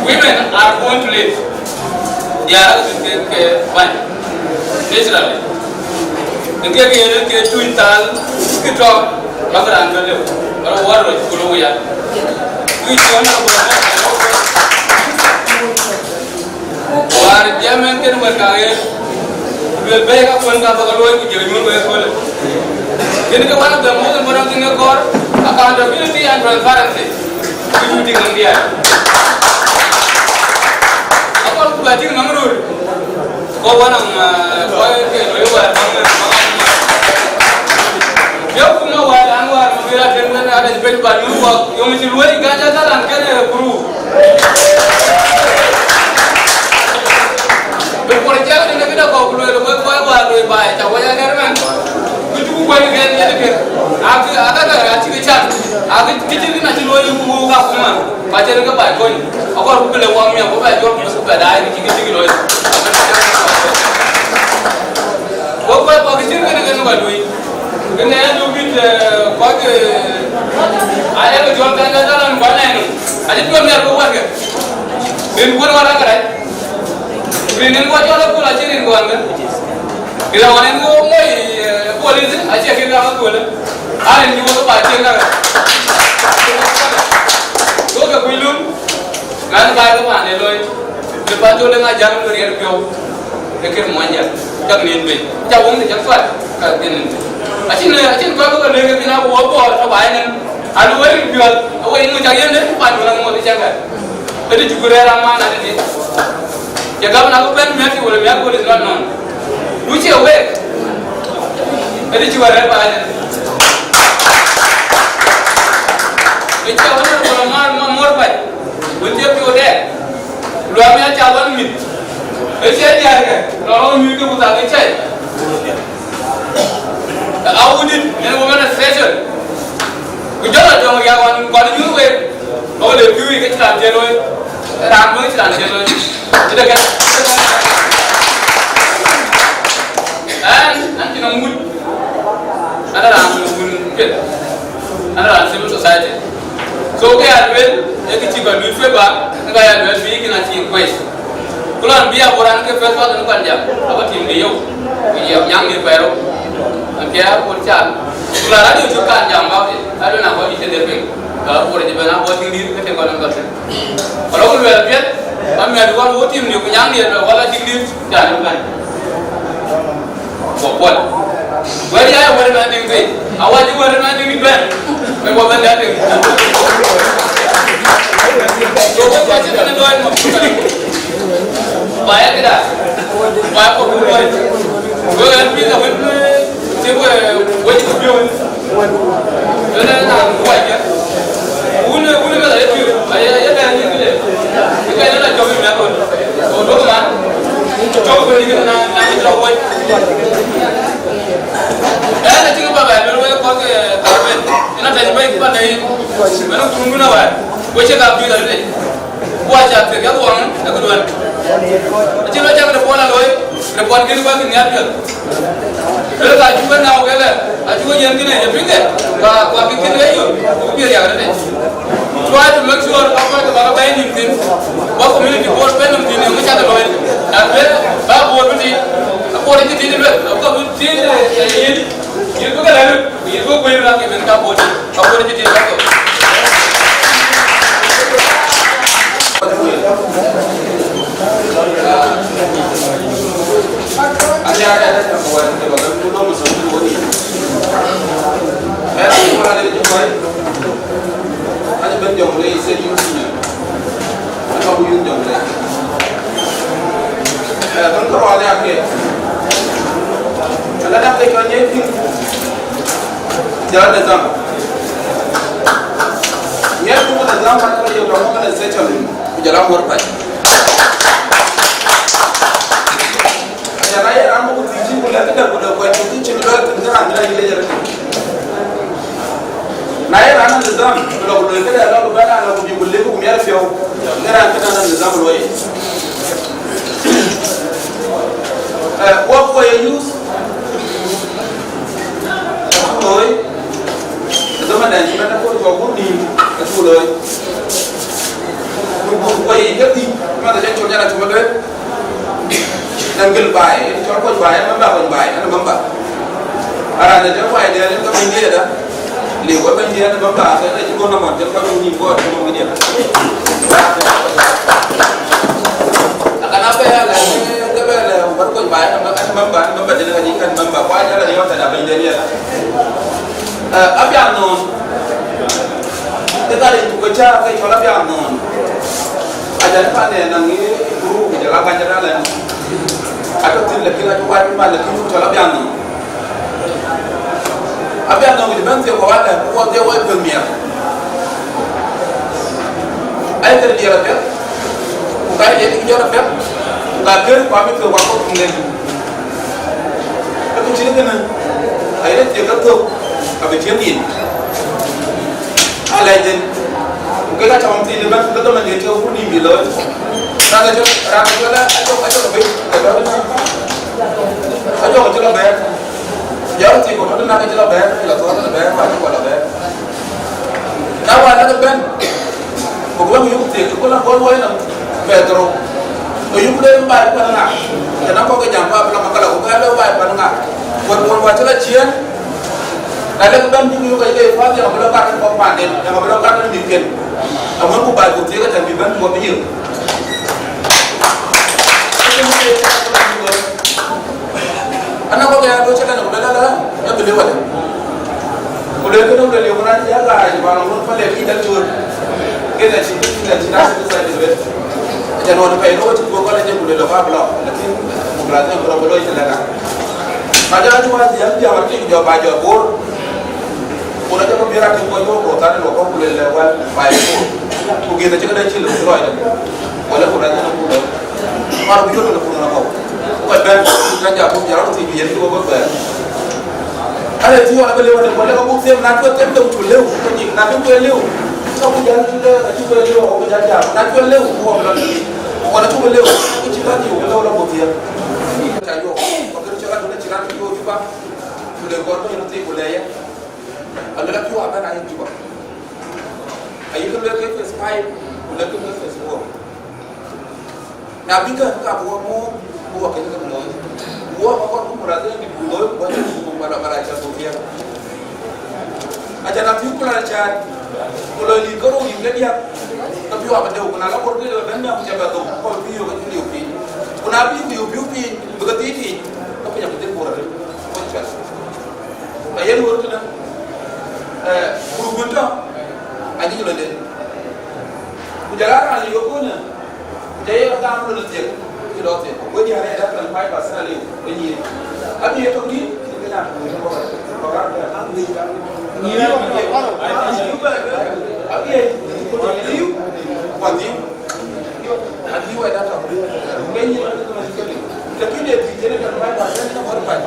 Women are born to lead. They are acting ke, ke bäny. Naturally. Ke, ke, ke, ke tuny thal, ke tɔ̈, bäk raan bɛ̈n lëu. Bäk wär röt ku lou ya. Tuny cï ɣɔn abɔ̈. Wäär jam ɛn kën wɛ̈t ka ɣer, ku luel bɛ̈ɛ̈i ka kuën ka bäk luɔi ku jël nyuöth wek köölë. Kën ke one of the most important thing ë kɔɔr, accountability and transparency. Kë cuk tïŋ nɔm diɛɛr. Akɔɔr ku bɛ tïŋ nɔm röör. Go one of, uh, kɔc ke loi wäär baŋ, baŋ. Yök ku ma wäär an wäär ma wïïr atën wën adɛ̈ny piny ba nyuöth wak, yöŋ cï luɔi Gaja Galan kënë kuru. Bï project në këde kɔ̈k ku lueel wek kɔc wäär loi baai, ca wec agɛr mɛn. Ku cuk kuany gɛn yen kë. Akë, akë, akë, acï kë can. Akë, kë cï kën acï looi ku wok akuma. Ku acïn kë baai kony. Akɔɔr ku bï le wak miɔk, ku bɛ jɔl ku bɛ daai, kë cï kë cï kë looi. Wek kɔc kɔ̈k kë cïn kën kën kɔc luöi. Kënë ë luk dït, eh, kɔc, eh, ayek jɔl kan ka dalan kuan nɛn. Acï tuɔm nhial ku wɛ̈t kë. Rin kuën wär akë rac. Rin en wä jɔl akul acï rin kuan kë. Rin ɣɔn en wä moi, eh, police, acï kë gam akul. A rin cï wä ba cï gam. Go ke kuc lum. Mɛn baai ke paan ë looi, të pan col ë ŋa jam në riɛl piɔ̈u, ë kër muɔny jam, cak nin bei, cak wëŋ të cak cuat, ka dhil nin bei. Acïn, acïn kɔc ke lëk ë bïn a wɔ bɔɔr tɔ baai nɛn, alu wël piɔ̈ɔ̈th, awëi ŋö cak yen ë pan wël aŋoot ë cak ɛ. Ë të cuk rɛɛr aman adï. Cï gam na ku bɛ̈n miɛt cï wël miɛt ku is not known. Ku cie wek, ë të cï wä rɛɛr baai nɛn. Ë cï wä nɛn ku la maar ma muɔr bac. Wën cï piɔ̈u dɛ, luaŋ ya ca wan mïth. Ë cï diäär kë, lɔ rɔ̈u nyuc ke ku thak ë cai. Awudit, en women association. Ku jɔl a jɔŋ ya wan kɔn nyuc wek. Ɔ le piu ke cï raan cï looi. Raan bï cï raan cï looi. Ë de kë. Ɛn, ɛn cïn aŋuc. Ɛn raan wun piɛth. Ɛn raan civil society. So ke ya luel, e ke cï ba luel fue ba, ke ba ya luel bï kina cï kuec. Ku lɔn bï a boran ke first person kuan jam, aba tim de yeu. Ku ye nyang ni pero. An ke a bor cha. Ku la radio chu kan jam ba ke. Alo na ko ni te de pe. Ka bor ji bana bo ti dir ke te ko nan ka. Alo ku luel piɛth, ba mi adu wan wo tim ni ku nyang ni wala ti dir. Jam kan. Go puɔl. Wɛ̈t ya wɛ̈t na diŋ bei. Awä cï wɛ̈t na diŋ bɛ̈n. Ë wä bɛ̈n da diŋ. Go bɛ̈n ka cï bɛ̈n dɔɔc mɔ. Ba ya këda. Ba ya kɔk ku luɔi. Go ɣɛn pïïr awën, cï wë wec ku piööc. Ënë na wacë. Wun, wun ëmɛn aye piööc, aye, aye bɛ̈n nyin këde. Ë ka yen la jɔk ë mɛ̈th ɣön. Go duɔ̈k man. Jɔk ë bɛ̈n nyin këde na, na cï jɔk wec. Ënë cï kë ba bɛ luel wek kɔc, eh, Tharben. Ënë tɛ̈ny bɛ̈i ba lɛ̈i. Mɛn ë kurum dun awär. Wec cï ka piööc alëde. Ku aca piɛth ya dhuɔŋ ë këduɔ̈n. Acï lɔ cak report aloi, report kën bä kï nhial piɛth. Ëlë ka cuk ë nɔ̈k kele, acuk ë yen kënë ye piŋ de, ku, ku abï kën ë yök, ku bï riak rëde. Try to make sure ba kɔc ke ba ke bɛ̈ɛ̈i nïm thïn, ba community board bɛ̈n nïm thïn, yeŋö cak looi. Na lueel ba board bï tït, aboard cï tït lueth, abï kɔc bï tït, eh, yïn, yïn bï ke lɛ̈k röt. Yïn bï guëër raan ke ben ka bɔ̈ tït, ka bɔ̈ tït ka thok. Ënë ben Jonglei state youth union. Ënë ka wun Jonglei. Ëë, bën kërɔɔl ya ke. Ala dak ke cɔl nyɛɛi piŋ. Jɔl de dham. Nyɛɛi piŋ de dham, man ke ye dɔm organization. Ku jɔl a muɔr bac. Acan aye raan bï ku thiëc cï ku lɛ̈k këdäŋ ku lëk kuany ku thiëc cï bï lɔ̈ɔ̈k thïn Yen acï bï lueel, yen gël baai, yen cɔl kony baai, yen member kony baai, yen member. Araan ë tëk baai dɛ̈ɛ̈r, yen ke bɛ̈ny diɛ̈ɛ̈t, liu ke bɛ̈ny diɛ̈ɛ̈t, yen member, ke yen acï gɔ̈n amɔn, jɔl kɔc wun yïn guɔ, yen mɔ̈u diɛ̈. Akëna bɛ ya lɛ̈k, ke bɛ lɛ̈k, wär kony baai, yen member, yen member, yen member, yen ka nyin kɛ̈n member, ku ajɔl a riɔ̈ɔ̈k tëda bɛ̈ny diɛ̈ɛ̈t. Eh, abiaŋ nɔn, ke ka rin tuk ke cä ke cɔl abiaŋ nɔn. Ajan pan ë naŋ ë group, ku jɔl a bäny raan ënɔn. Atɔ̈ thïn, lakin acï wai piny ba, lakin cɔl abiaŋ nɔn. Abiaŋ nɔn, ku cï bɛ̈n thiëk kɔ̈u alɛ, ku wɔ dhiëëu wai piɔ̈th miɛt. Ai, kërë diɛɛr apiɛth, ku ka ye diɛɛr apiɛth, ku ka kër, ku abï piɔ̈th, ku akɔ̈k kum den. Ke ku cïn kënë, aye thiëk ke thök, abï tiëŋ yïn. Alɛc den, ku kek aa tɔŋ thiin ëbɛ̈n, ke dhomen yen cï wun nïïm bï looi. Raan acï, raan acï lɔ, acï, acï lɔ bɛ̈n, acï lɔ bɛ̈n. Ajɔk acï lɔ bɛ̈n. Jɔl thiëk ku tɔ̈ tënë acï lɔ bɛ̈n, lɔ thɔ̈ɔ̈r tënë bɛ̈n, ku acï kɔn lɔ bɛ̈n. Na wën, lɛ̈k bɛ̈n, ku bï yök thiëk, ku la gɔl woi nɔm, Petero. Ku yök de baai pan ŋa? Tënë kɔ̈k ke jam, ku abï lɔ makala, ku bï lɔ baai pan ŋa? Wën, wën, wën cï lɔ ciëën, na lɛ̈k bɛ̈n bï yök aye path, yen abï lɔ kat kɔ̈k panden, yen abï lɔ kat mïthken. Aŋuɛ̈n ku baai ku thiëk, atɛ̈n bï bɛ̈n, ku abï yök. Ana kɔ̈k ya duɔ̈c cï lɔ, ku lɔ la, ya bï lëu wadë. Ku le kënë, ku le liu, ku na ya la, ba lɔ ŋun pale ki dal tuɔ̈l. Kënë cï, kënë cï na cï sa dï wet. Acan wan pɛɛi, ku cï ku kɔn jë, ku le lɔ ka bï lɔ. Lakin ku la ne bï lɔ, bï lɔ cï lɛ̈k. Ka jɔ atu wa ya, ya wa ti jɔ ba jɔ bor. Ku na jɔ bï ra ti ku jɔ ko ta lɔ ko ku le le wal ba ko. Ku gïn cï kënë cï lɔ lɔ. Wala ku la ne ku lɔ. Mar bï yök në punë nɔm. Ku bɛ̈n, ka jam buk jam rɔt thïn, bï yen kë bɔ̈ bɛ̈n. Ka le thiɔ̈k abï lëu, wala ka buk them, na tuɔ̈k them, dɔm cu lëu, ku nyïk, na bï kuɛɛr lëu, ka buk jal lëu, ka cï kuɛɛr lëu, ku jal jam, na tuɔ̈k lëu, ku wɔ bï lɔ thïn. Ku na cuk lëu, ku cï bɛ̈n yök, ku lëu lɔ buk thiëëk. Ca yök, ku kën cï rɔt, ku cï rɔt, yök Juba, ku le gɔl, ku yök thïn, ku le yen. Alë la piɔ̈u abɛ̈n ayï Juba. Ayï kë luel ke phase five, ku lek kë luel phase four. Na bï kë ka bï wɔ muk, bï wɔ kën kën looi. Wɔ ka kɔn ku mura dhëëŋ dït ku looi, ku wɔ cï ku muk bala bala ca dhuk thiëëk. Aca na thiëëk ku la ca, ku lɔ yïn kërou yïn ke diäk, ke piɔ̈u abï deu, ku na la bor ke lɔ bɛ̈n nhiam, ku ca bɛ dhuk, ku bï yök ke liu piny. Ku na bï liu piu piny, bï ke dhil piny, ke piny abï dhil bor arëët, ku cuɛt. Ka yen wër kënë, eh, group wën tɔ̈, aŋic lɔ den. Ku jɔl a raan liu ëköölë, ku jɔ ye gam lɔ thiëk, cï lɔ thiëk. Wek diäär ë dap twenty five percent aliu, ke nyiëë. Abï ye tök dït, ke nyan ku wek bɔ̈, bɔ̈ gam bɛ̈n. Nyiëë, abï ye, abï ye, abï ye, abï ye, Adï wɛ̈t atɔ̈. Ke nyin, ke nyin, ke nyin. Lakin ee dhil jël twenty five percent në bɔ̈ pac.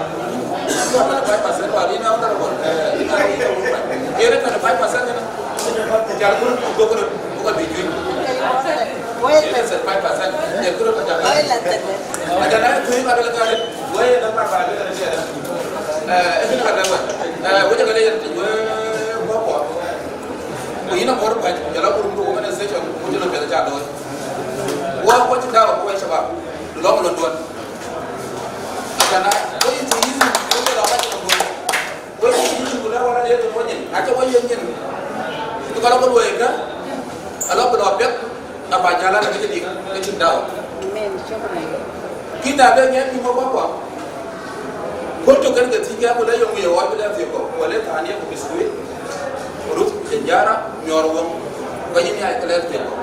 Twenty five percent wala yïn honorable, eh, yïn a yïn a wut pac. Yïn twenty five percent kënë. Jal kun ku gök röt, ku ka bï juëc. Yïn twenty five percent, yïn kun ka jal. Ajan na tui ka bï la ka röt, wëë na mar ba bï la röt yɛn. Eh, ee kënë ka lɛ̈k wɛ̈t. Eh, wëë jɔ ka lɛ̈k yɛn, wëë bɔ̈ bɔ̈. Ku yïn a bɔ̈ pac, jɔl a kurum du organization, ku jɔl a piɛth ca looi. Wɔ kuɔc dawa ku wɔ shabab, lɔ̈ŋ lon duɔ̈n. Akana, wɔ yïn thïn yïn, wɔ yïn lɔ kac lon duɔ̈n. Wɔ yïn thïn yïn, ku lɛ wala de wɔ nyin, aca wɔ yen nyin. Ku ka lɔ ku luɔi ka, a lɔ ku lɔ piɛth, a ba jala na kë dik, kë cïn dawa. Amen. Shukran. Kï ta be ŋɛk yïn wɔ bä kuɔ. Kɔc tök kën ke thiëc ke ku lɛ yöŋ ye ɣɔɔc bï lɛ thiëk kɔ̈u, wala thanie ku biskuit, ruth, janjara, nyɔɔr wöŋ, ka yïn ya ke lɛ thiëk kɔ̈u.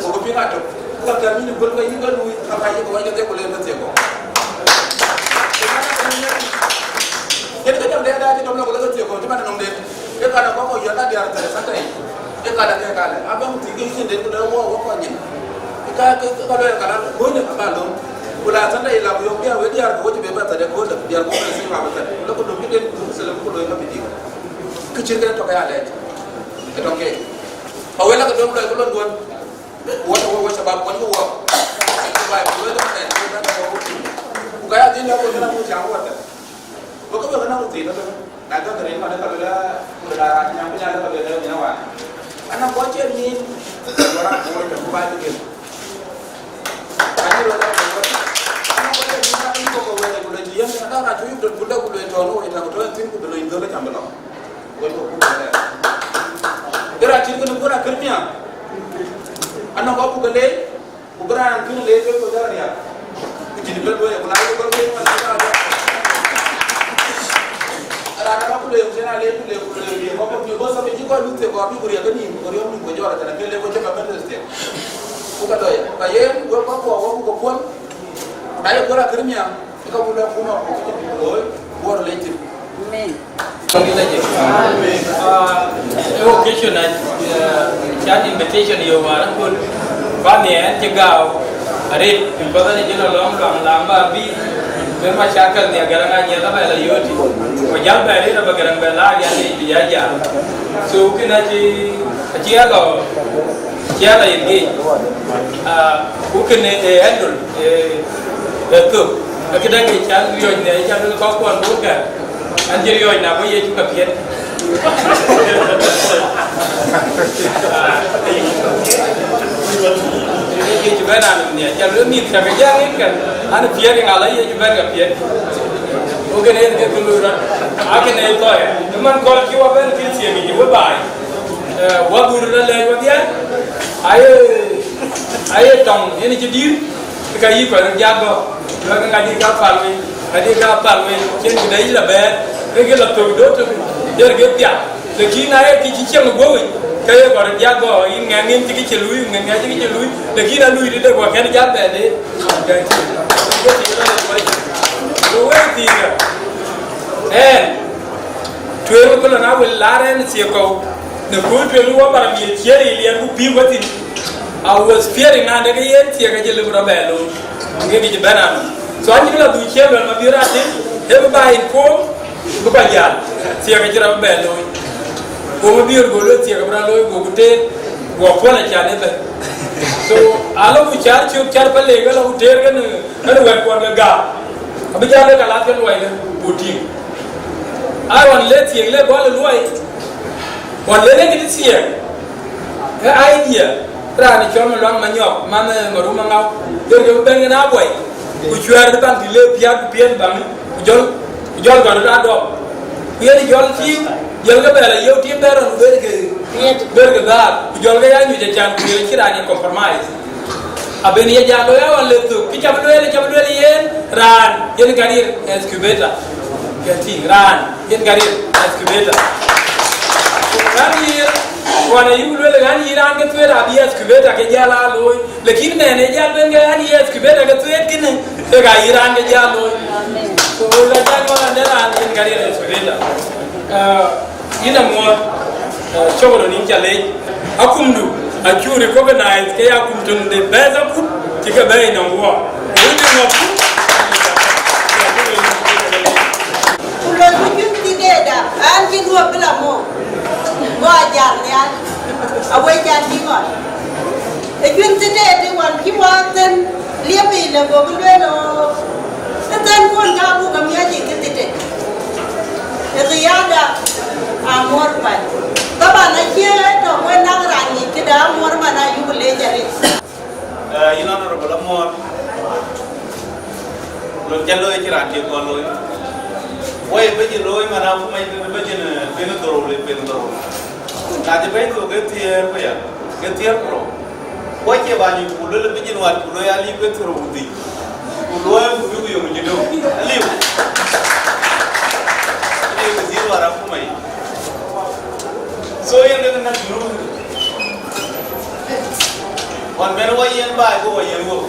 Ku bï piŋ atök, ka kɛ̈m yïn ë göl ka yïn ke luui, ka ka yï ke wɛny ke dhie ku lɛ thiëk kɔ̈u. Yen ke jam dɛɛt aa cï dɔm lɔ ku lɛ ke thiëk kɔ̈u, cï man ë nɔm den. Ke ka lɛ kɔ̈k kɔ̈u yɔn adiäär thɛɛr Sunday. Ke ka lɛ ke ka lɛ. Abä ku thiëk ke yïn den ku lɛ wɔ wɔ kɔc nyin. Ke ka ke ka lɔ ka la, gɔny aba lom. Ku la Sunday la ku yök diäär wek diäär ku wec be ba thɛɛr ë kööl däk, diäär ku bɛ thïn ba bɛ thɛɛr. Lɔ ku dom bï den ku Jerusalem ku loi ka bï dik. Kë cït kë tɔ̈ ke ya lɛc. Ke tɔ̈ ke. Ba wek la ke dom lɔ ku lon duɔ̈n. Wɔ tɔ̈ wɔ wɔ shabab kuɔny ku wɔ. Ku ba ku loi dom thɛɛr, ku ba ku wɔ ku. Ku ka ya dhil lɔ ku lon ku cam wɔ thɛɛr. Wek ke wek anɔŋ ku thiin ëbɛ̈n. Na gäk rëër man, ka luel, ku la raan nyam, ku nyal, ka luel, nyina wan. Anɔŋ kɔc cï nyin, wala ku wek ku ba ku gel. Kë raan cït kënë kuɔ̈n akër nhiaar, anɔŋ kɔc buk ke leec, ku bï raan kën leec wek ku dhal rial. Kë cïn bï luɔi, ku na ye gɔl wek man, raan aba ku leec, ku cïn a leec, ku leec, ku leec, ku leec, ku leec, ku leec, ku leec, ku riɛk ke nïïm, ku riɔm nïïm, ku jɔl atɛ̈n, ke leec, ku cï ka bɛ̈n wek thiek. Ku ka dɔc, ka yen, wek bä kuɔ, wek ku ke kuɔn, na ye kuɔn akër nhiaar, Ka wun akuma ku looi, wor le tin. Amen. Amen. Ah, e occasion na, eh, chan invitation yo mara kun. Ba ni en ti gao. Are, in ba ni jelo long long lang ba bi. Ben ma chakal ni agara nga nyela ba la yoti. Ko jal ba re ba garang ba la ya ni bi ya ja. So kina ti, ti ya lo. Ciɛɛl ayï geec, ah, ku kënë ë handle, ë, ë thök. Akëdäŋ ë cän riɔ̈ɔ̈c në cän kɔ̈k kuɔn buk gäk. An cï riɔ̈ɔ̈c na bɔ̈ Yecu ka piɛth. Ah, Yecu bɛ̈n an nhiac, cän wek mïth cä ke jäŋ en kën, an piɛth ë ŋa la Yecu bɛ̈n ka piɛth. Ku kënë yen ke kë lui rɔt. Akënë ë thɔɔc. Ëmën kɔn cï wä bɛ̈n Christian yic ë we baai. Eh, wä dhur rɔt lɛc wä dhiɛl, aye, aye tɔŋ yen cï dïr, ka yï kɔc röt jak gɔ̈k, wek ŋadï ka pal wei, ŋadï ka pal wei, cïn kë dɛ yï la bɛɛr, ke ke la thök döt tök, der ke piath. Lakin na ye kë cï cieŋ ë guöp yic, ke ye kɔc röt jak gɔ̈k, yïn ŋɛk ŋïn cï kë cï luui, ŋɛk ŋɛk cï kë cï luui, lakin a luui tëde ku akën jak bɛ̈n de. Ku wek thïn, ɛn, Tueŋ ë këlä na wël laar ɛn thiëëk kɔ̈u, në kööl tueŋ wä bar miëth ciëër ë liɛɛr ku pïïr wä thïn. I was fearing na dek yen thiëëk acï lëu rɔt bɛ looi. Ŋic cï bɛ̈n anɔm. So acï bï la dhuk ciëër luɛl ma bï raan tïŋ, ee bï ba inform, bï kɔc jäl. Thiëëk acï rɔt bɛ looi. Go ma bï ɣöt go lueel thiëëk abï rɔt looi, go ku teer, go puɔl acan ëbɛ̈n. So alɔ ku car cök car pa lek alɔ ku teer kënë, kënë wɛ̈t kuɔn ke gam. Abï jäl lek alath ke luɔi ke, ku tïŋ. Aa, ɣɔn le thiëëk le gɔl ë luɔi, ɣɔn le le kï thiëëk, ke idea, raan cɔl Maluaŋ Manyɔk, man, eh, Marum Aŋau, yen ke bï bɛ̈n yen a buɔi, ku cuɛ̈ɛ̈r bï baŋ tï le piath ku piɛth baŋ, ku jɔl, ku jɔl gɔl rɔt adɔm. Ku yen jɔl tïŋ, jɔl ke bɛ la yeu tïŋ bɛ̈n rɔt ku ber ke, ber ke dhaar, ku jɔl ke ya nyuc acan, ku yen cï raan ye compromise. Abï ye jam looi aɣɔn le thök, kë ca bï lueel, ca bï lueel yen raan, yen Garir excavator. Ke tïŋ, raan, yen Garir excavator. Raan yïr, ɣɔn ayï lueel raan yïr raan ke thuëër abï excavator ke jäl aa looi. Lakin mɛn ë jäl ben ke raan yï excavator ke thuëër kënë, ke ka yï raan ke jäl looi. So, la jäl ɣɔn ande raan yen Garir excavator. Ah, Yïn amuɔ̈ɔ̈th, eh, cɔk röt yïn ca leec. Akumdu acuk recognize ke ya akum töŋ de best akum cï ke bɛ̈ɛ̈i nɔm wɔ. Ku yïn ŋɔ̈k. Ku lon ku cuïn thïn de da, an cï duɔ̈ɔ̈p bï la mɔ̈u. Go a jal nhial. Awec an cï ŋɔ̈t. Ë cuïn thïn de ti wan cï wään thën liep yic le gokï lueel ɣöö ë thën kuɔn ka buk amiɔ̈c yic kë thïn de. Ë qiada amuɔ̈r pany. Taban acie tɔ̈ wën nak raan yic këda amuɔ̈r man ayuk leec arëët. Eh, yïn Honorable Amuɔ̈r, lon ca looi acï raan tiek kɔn looi. Wɔ ye bɛ̈ny looi man akuma ye bɛ̈ny, eh, bɛ̈ny dhorou le bɛ̈ny dhorou. Na cï bɛ̈ny thok ke thiëër ku ya, ke thiëër ku rou. Ku acie ba nyuc ku lueel bï jin wat ku lueel aliu ke thiëër ku dhïc. Ku luɔi ku bï ku yök jï döŋ. Aliu. Aliu ku dhil war akuma yic. So yen ke näk junub. Ɣɔn ben wɔ yen baai ku wɔ yen wok.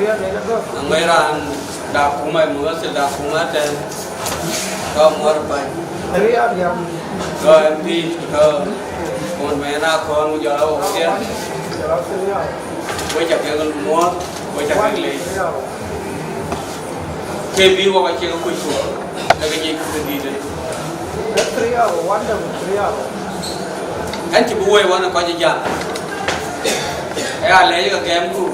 Aŋɔc raan da kuma, mugathil da kuma tɛ̈n, tɔ̈ muɔ̈r bäny, tɔ̈ M P, tɔ̈ kun mɛn akɔ̈ɔ̈n ku jɔl a wok thiɛ̈n. Wek ca kek muɔ̈th, wek ca kek leec. Ke bï wok acie ke kuc thok, ke ke jiëc ke dïït. Ɣɛn cï bï woi wan ë kɔc ë jam, ë alɛɛc ke gɛmku.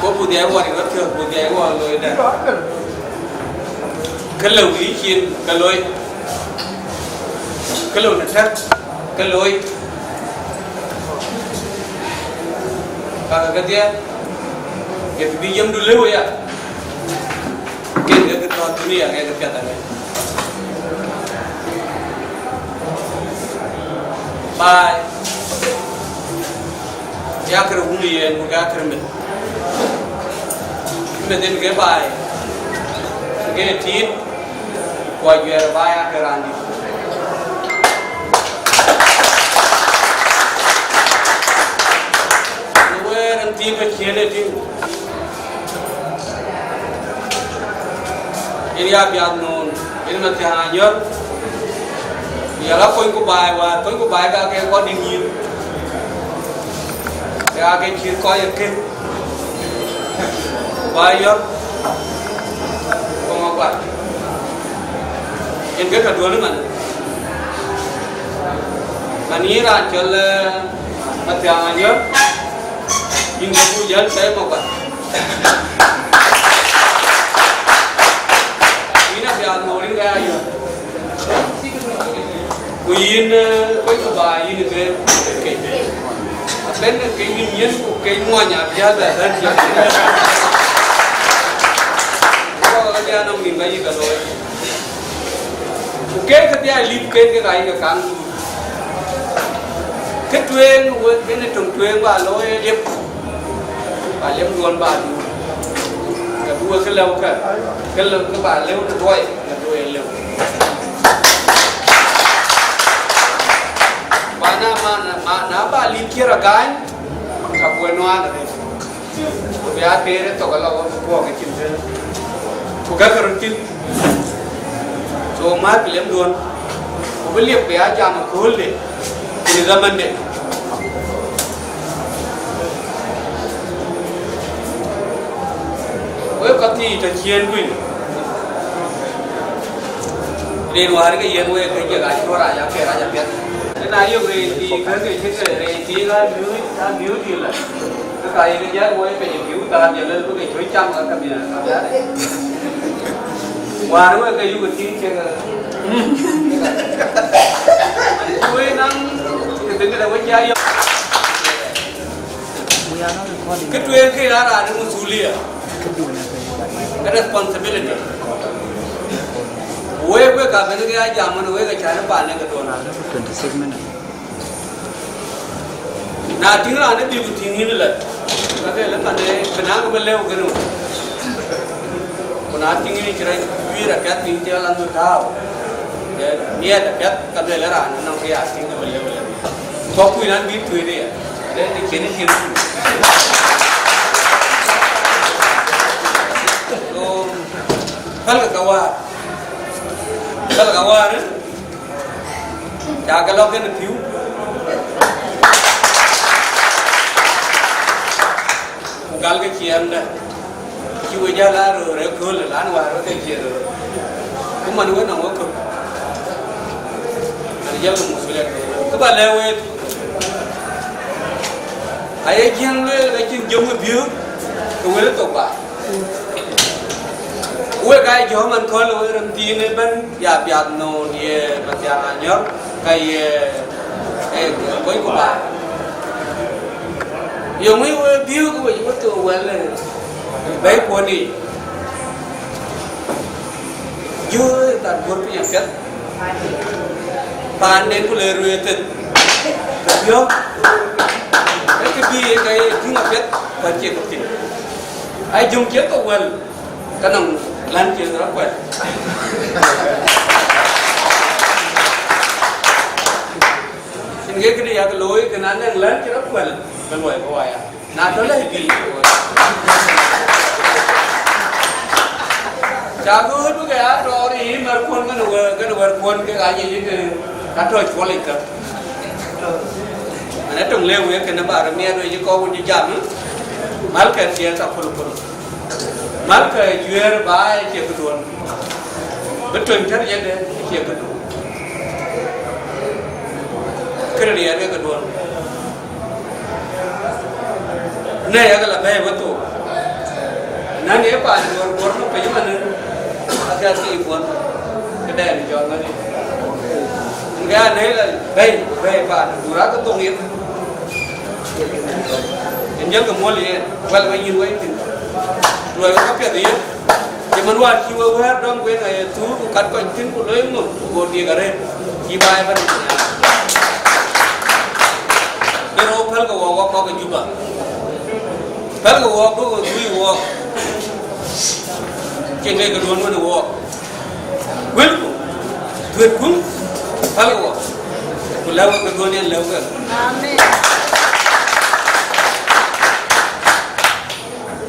Ku bï dhiɛɛi wɔ röt kë, bï dhiɛɛi wɔ loi dɛ̈. Kë lëu yïcin, ke loi. Kë lëu në tɛ̈k, ke loi. Ka ke kedhie, ye kë bï yemdu lëu aya. Yen ke kë tɔ̈ thïn aya, ke kë piath arëët. Baai. Yakër wun yen, ku yakër meth. Meth yen ke baai, ke tiit, ku ajuɛɛr baai yakër raan dït. Në wëër en thiin ke ciëën e tïŋ. Yen ya biath noon, yen Mathiaŋ Anyɔ̈r. Yala konyku baai wäär, konyku baai ka ke kɔc dït nyïïn. Ke ake cït kɔc ë kën. Ku baai yɔ̈r, ku ŋɔk kuat. Yen ke tɔ̈ duɔ̈n ëmën. Mɛn yïn raan cɔl, eh, Mathiaŋ Anyɔ̈r, yïn ke buk jäl thɛɛr ŋɔk kuat. Yïn abiath noor yïn ke ya yɔ̈r. Ku yïn, eh, kony ku baai yïn ke, ke, ke. Abɛ̈n ke yïn yen ku ke muɔny abiäth bɛ bɛ̈n tiɛ̈t. Ku ka ke bï anɔŋ nïm ka yï ke looi. Ku keek kedhie alip keek ke ka yï ke kaŋ duut. Kë tueŋ wek kën ë töŋ tueŋ ba looi ë liep. Ba lëmduɔn ba duut, ke bï wek kë lëu kë, kë lëu kë ba lëu në duɔi, ke duɔi ë lëu. Ba na ma, na, ma, na ba lip kiɛ̈r agany, ka kuɛn nuaan arëët. Ku bï ateer ë thok alɔ wek bï kuɔɔk ë cin tënë. Ku gäkë röt thïn. So, mäth lëmduɔn, ku bï liep bï a jam ëköölde, ku në dhamande. Wek ka thii tɔ̈ ciëën kuc. Rin wäär ke yen wek ke jek acï rac, ake rac apiɛth. Ëna yök rëëc thii, ke ke cï ke rëëc thii, amiu, amiu dï la. Ke ka ye ke jäl woi piny ë pïu thaar, jɔl lël bï ke cuc cam ka ke miäk, ka miäk. Wäär wek ke yuk ë tïŋ cek, wei naŋ ke dhëŋ këdë wek cä yɔ̈k. Kë tueŋ kë raan raan ë masulia, ë responsibility. Wek, wek ka bɛ̈n ke ya jam ënë, wek acän ë paan ë ke duɔ̈n. Na tïŋ raan ë bï ku tïŋ yïn ëlä, ka ke lë man ë bï naŋ bï lëu kënë. Ku na tïŋ yïn cï rɔt juiir apiɛth, tïŋ cï rɔt lan bï tääu, eh, miɛt apiɛth, ka lueel raan ënɔŋ kë ya tïŋ bï lëu ëlä. Kɔ̈k kuc raan bï tueet ëya, ade të cïn ë cïn kuc. So, pälkë ka wäär, pälkë ka wäär, ë, Cä ke lɔ kënë pïu, ku gal ke ciɛɛŋdä, cï we jäl aa röör ëkööl, lan wäär we ke cie röör. Ku man we nɔŋ we kök, an, jäl ke masuliya. Kë ba lɛ̈k week, aye Jiëŋ lueel, acïn jɔŋ ë biöök, ke wël ë thok baai. Wek aa jɔ man kööl, wek röm thiin ëbɛ̈n, ya biath noon ye Mathiaŋ Anyɔ̈r, ka ye, eh, kony ku baai. Yöŋ wek biöök wec we thok wɛl, eh, bɛ̈i puɔ̈n yic. Jɔ ë kat guɔ̈r piny apiɛth. Paanden ku le ruëëth theth, ke biɔ̈ɔ̈k, ee kë bï yen ka ye tïŋ apiɛth, ku acie kë thïn. Ai, jöŋ ciɛth thok wɛl, ka nɔŋ län ciɛth rɔt kuɛl. Yen ke këdï yak looi, kën anɛŋ län cï rɔt kuɛl, ke luɔi ke waya. Na tɔ̈ lɛ̈i piny, ke woi. Cä ke ɣööt bï ke ya tɔɔr ë mär kuɔn kën wär, kën wär kuɔn ke ka nyic ke ka tɔ̈ cuɔl yic kä. An, ë töŋ lëu wek kënë bä rɔt miɛt wek cï kɔ̈k wun cï jam, malkɛ thiëëk ka pol pol. Malkɛ juëër bä ë cie këduön. Bï töny tɛ̈r yede ë cie këduön. Kënë riɛɛr ke këduön. Në yak la bɛ̈ɛ̈i wethok. Nän ye paan duɔ̈r guɔ̈r në piny ëmënë, athia thii guɔ̈n, këdɛn jɔl ŋäth. Ŋɛ anëi la bɛ̈ɛ̈i, bɛ̈ɛ̈i paan duɔ̈r akë thoŋ yeth. Yen jël ke muɔ̈l yen, wɛl we yïn wei thïn. Luɔi we ka piɛth yen. Cïmën wäär cï we wɛ̈ɛ̈r dɔm kueŋ aye thuur ku kat kɔc thïn ku looi ŋö ku go diëk arëët, cï baai bɛ̈n. Ke rou pälkë wɔɔk wä kɔ̈k ë Juba. Pälkë wɔɔk duökï dhuëëc wɔɔk. Cïn ke këduön wën ë wɔɔk. Wëlku, duëtku, pälkë wɔɔk. Ku lɛ̈k wek këduön yen lëu kek. Amen.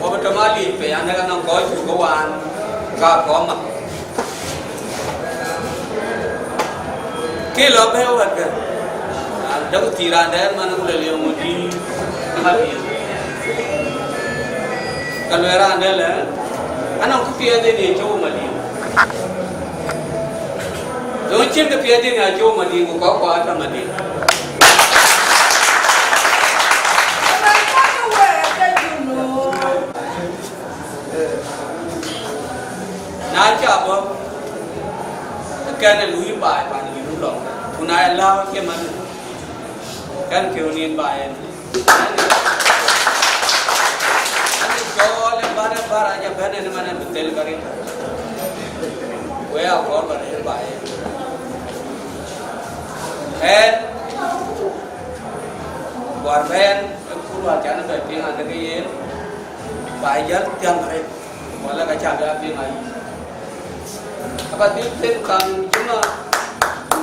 Wɔ bï tɔ̈ mal yic pei, an, ëka nɔŋ kɔc cuk ke waan, ka kɔ̈ɔ̈m mak. Kë lɔ bɛ̈ɛ̈i wɛ̈tkë, an, dɔ̈k thii raan dɛ̈ɛ̈r man, ku lël yöŋ ŋö dïït Madiŋ. Ka luɛɛl raan dɛ̈ lɛ, anɔŋ kë piɛth en ye cöök Madiŋ. Döŋ cïn kë piɛth en ya cöök Madiŋ, ku kɔ̈k kua tɔ̈ Madiŋ. Na cä bɔ̈, ke kɛn ë luui baai pan yïn lɔŋ, ku na ye lääu cie man, kɛn piɔ̈u nin baai en. Ani cɔɔl ë bär ë bär acä bɛ̈n en man en bï thel ka rin. Wek akɔɔr bä rëër baai en. Ɛn, wäär bɛ̈n, ë kur wäär can bɛ piŋ adeke yen, baai jäl thiäŋ arëët, wala ka cä bɛ piŋ ayï. Aba dhil them kaŋ Juma,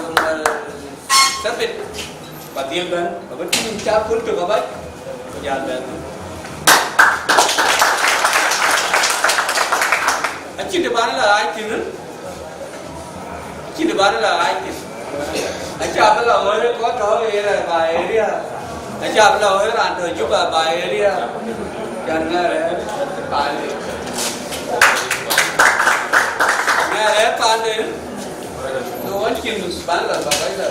yom, eh, Sabit, ba dhil bɛ̈n, ba bï tïŋ cä köl tök abac, ku jäl bɛ̈n. Acïn të bän la ɣaac thïn, acïn të bän la ɣaac thïn. Acä bï la ɣööt kɔc tɔ̈ ë Baai area. Acä bï la ɣööt raan tɔ̈ Juba Baai area. Can ŋɛɛr ë paande. Ŋɛɛr ë paande. Në wën cïn bän la bä kɔc la.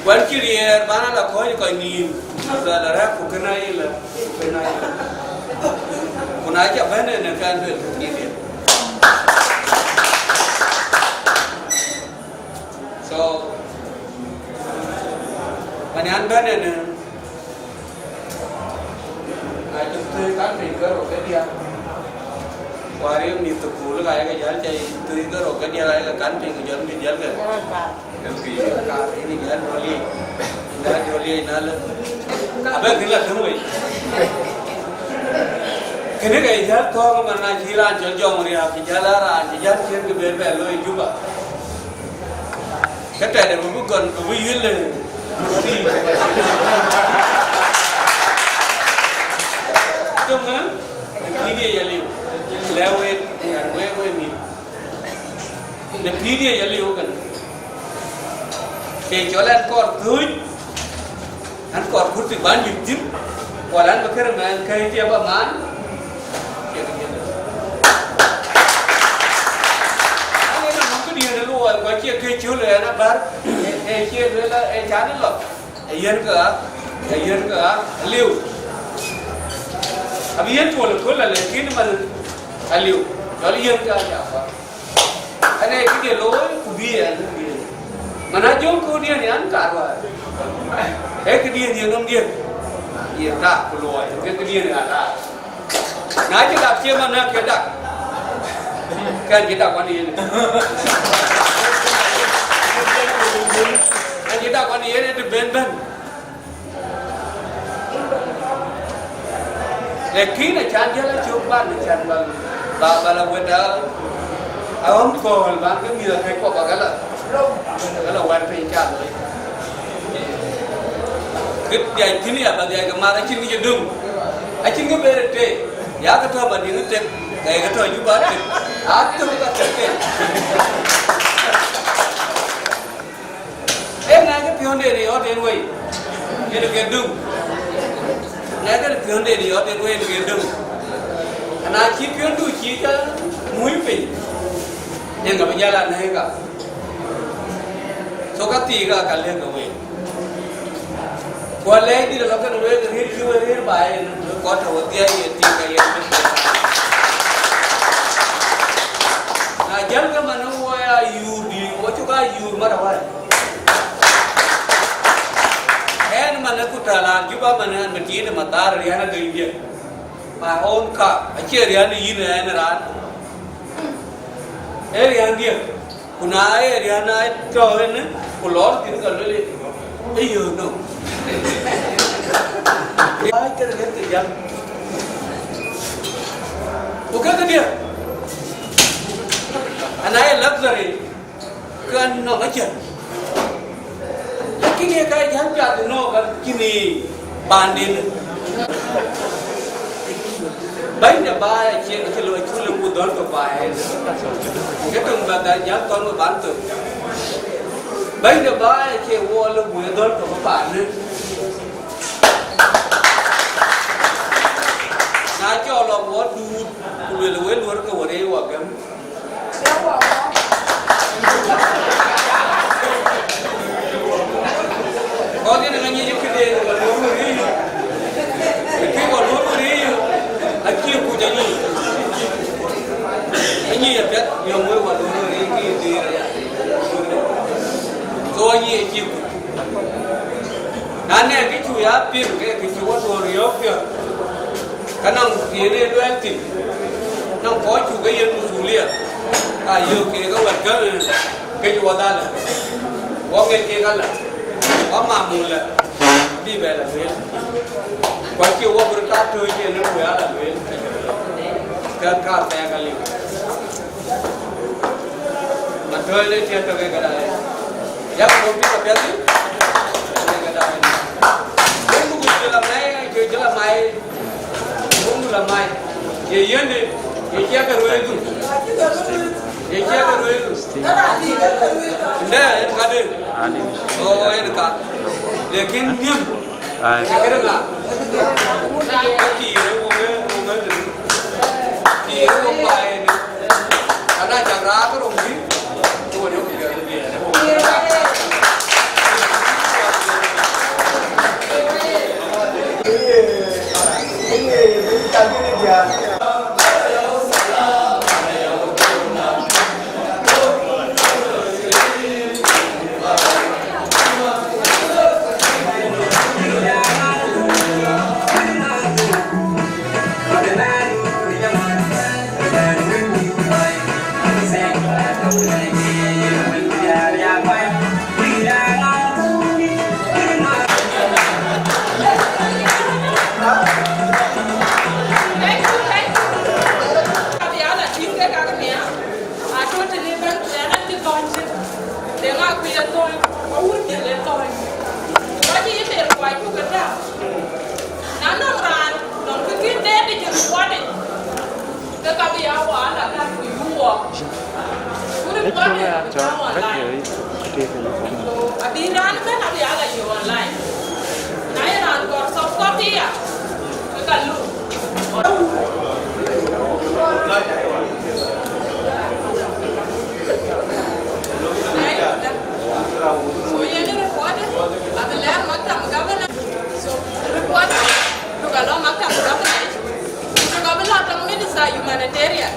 Wën cï riɛɛr bän la kɔc kɔc nïïm. Bä la rɛ̈k ku kënë ayï la, ku kënë ayï la. Ku na cä bɛ̈n ënë kan duel thïn. So, man yan bɛ̈n ënë, na cï thëëi kan piny ke rok ke diäk. Ku ariëk mïth thukul ka yeke jäl cä thëëi ke rok ke diäk, ayeke kan piny ku jɔl mïth jäl ke. Ka piny jäl jɔl yic. Jäl jɔl yic na lë. Abɛ kën la tëŋ wei. Kënë ke jäl thɔ̈ɔ̈k man na cï raan cɔl jɔŋ riääk, cï jäl a raan cï jäl ciën ke ben bɛ looi Juba. Ke tɛ̈dë bï bï gɔn, bï bï yïl, eh, töŋë, në pïïr ye yaliu, lɛ̈k wek, an wek wek mïth. Në pïïr ye yaliu kënë. Ke cɔl ɛn kɔɔr thööc, ɛn kɔɔr kurthi bän yök thïn, wala ɛn bï kërë mɛɛn kɛ̈ɛ̈c thiëëp aman, kek yïn. An, ënë nɔm këdiën ë luɔi, ku acie kë cöl ë ɛn abär, ë, ë cie lueel, ë can ë lɔ, ë yiɛ̈n ke ɣa, ë yiɛ̈n ke ɣa, aliu. Abï yiɛ̈n tuɔl ëköl la, lakin man aliu, cɔl yiɛ̈n ke ɣa cä kuath. Ane këde looi ku bï ɛn bï ɛn. Mana jɔŋ ku diɛn yan kar wa. E këdiɛn ye nom diɛn. Ye ta ku looi ke këdiɛn ya ta. Na cï dak cie man na ke dak. Kan cï dak wan yen. Kan cï dak wan yen e de ben ben. Lakin acan jäl acök ban, acan ban, ba, ba la wet a, a ɣɔm kööl ban ke mïth akëc kuɔ ba ke la, ke la wɛ̈t piny ca looi. Kë dhiac thïn ya ba dhiac ke math acïn kë cï döŋ, acïn kë ber ë tei, ya ke tɔ̈ ba diŋ ë tek. Kɛ̈ɛ̈c ke tɔ̈ Juba, atök ka tök ke. Ee ŋɛk ke piɔ̈nde në yɔ̈ɔ̈t en wei, yen ke döŋ. Ŋɛk ke piɔ̈nde në yɔ̈ɔ̈t en wei, yen ke döŋ. Ana cï piɔ̈ndu cï ca mui piny, yen ka bï jäl anɛ̈i ka. So ka thii ka ka lëk ke wei. Ku alɛɛc dït alɔ kën wek rïïr cï we rïïr ba en, wek kɔc tɔ̈ wedhie ye tik ke yen bï. Na jäl ke man wɔ ya yuur dï, wɔ cuk a yuur mat awär. Ɛn man ku tɔ̈ raan Juba man ɛn bï tiit ë mathar riän agëny diɛ̈. My own car, acie riän yïn ɛn raan. Ee riän diɛ̈. Ku na ee riän aa tɔ̈ ënë, ku lɔɔr thïn ka lueel, ee yöök nɔm. Riääc kënë ɣet ke jäl. Ku ke këdiɛ̈, ana ye luxury, ke nɔm acïn. Lakini ye ka jäl piath ënɔɔk ka cïn ee. Pandin. Bɛ̈ny de baai acie, acie lɔ cul ku dhɔ̈l ke baai. Ke töŋ ba da jäl thɔn we ban thök. Bɛ̈ny de baai acie wɔ lɔ we dhɔ̈l ke baai. Na cɔl lɔ wɔ duut, ku luel we luɔr ke we rëëc wɔ gɛm. Kɔc yen ŋa nyic këde wɔ luɔr wɔ rëëc, kë wɔ luɔr wɔ rëëc, acie kuc anyic. Anyic apiɛth yɔŋ wek wɔ luɔr wɔ rëëc kë ye dëër aya. So anyic acie kuc. Na nɛn kë cu ya piŋ ke kë cï wɔ luɔr yɔ̈ɔ̈k piɔ̈ɔ̈th. Ka nɔŋ yen ë luɛɛl thïn, nɔŋ kɔc cuk ke yen masulia, ka yök kek awɛ̈t käŋ, ke cï wɔ dhal, wɔ ŋic kek ala, wɔ mamu la, bï bɛ la lueel. Ku acï wɔ bï röt aa tɔ̈ɔ̈c yen ë ku ya la lueel, ke ka thɛɛk aliu. Matöl de tiɛt tök ë këda ë. Yak kɔm bï ka piɛth ë këda ë. Wun bï ku jël amai, jël, jël amai. Wun bï la mai. Ye yende, ye ciɛk ë ruëëdu. Ye ciɛk ë ruëëdu. Ndɛ, en ka de. O, en ka. Lekin niëm. Ai. Cakë de ŋa? Ka tiir ë wok ë, wok ë dï. Tiir ë wok baai ë dï. Ana cak raak ë röŋ dï, ke wën yok piɛth ë biɛɛr ë wok. Thank you, thank you. Abiala, tïŋ ke kak nhiaar. Atɔ̈ tënë bɛ̈n ku ɣɛn acï thɔ̈ny cï. Deŋ akuc ë thɔ̈ny, ku awun jël ë thɔ̈ny. Ku acï yï ber ku acuk ë tääu. Na nɔŋ raan nɔŋ kë kïn deet ë cï ripɔt yic, ke ka bï ya wɔ ala kan ku yuk wɔ. Ku ripɔt yic ku cä online. So, abï raan ëbɛ̈n abï ala yök online. Na ye raan kɔɔr soft copy ya, ke ka luk. So yen report abï lɛɛr maktam governor. So report duka lɔ maktam governor. Duka bï lɔ tɔŋ minister humanitarian.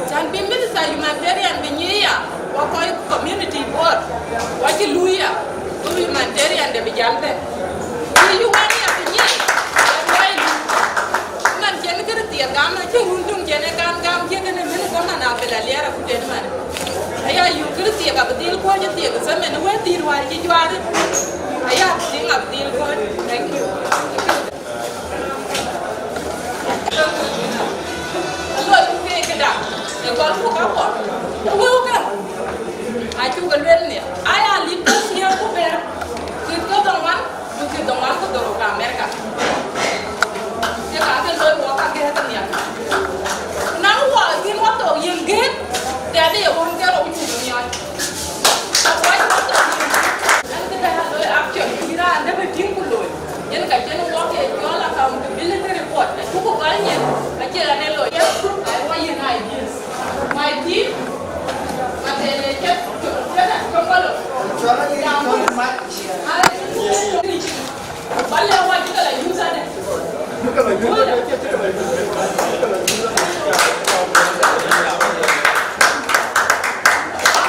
Can bï minister humanitarian bï nyiic ya, wa kɔc community board, wa cï luui ya, bï humanitarian de bï jal bɛ̈n. Bï U N ya bï nyiic, wa kɔc luui. Man cïn kërë thiek gam, acï run töŋ cïn ë gam gam, cï kënë mën ë kaman abï la liɛɛr akut en man. Aya yuk kërë thiek abï dhil kuɔ̈c ë thiek ë thaman ë wël thïn wäär cï juaar. Aya tïŋ abï dhil kuɔ̈c. Thank you. Aloi ku keek këda, ë gɔl ku ka kuɔth. Ë wëu ka. Acuk ë luel nhial. Aya lit bɛ̈n thiëër ku bɛ̈ɛ̈r. Kït ke dhoŋuan, ku kït dhoŋuan ku dhorou ka Amerika. Ke ka ke loi wɔ ka gɛ̈ɛ̈k nhial. Ku na wɔ Ade ye ɣɔn ke rou cuk miɔɔc. Akuɔc ɣɔn ke rou. Ɣɛn këdë aa looi action, bï raan dɛ̈ bï tïŋ ku looi. Yen ka cïn wɔk ye cɔl accountability report. Acuku gɔl nyin, acie ɣɛn ë looi. Yes, I want your ideas. My team, but they just, just a couple of.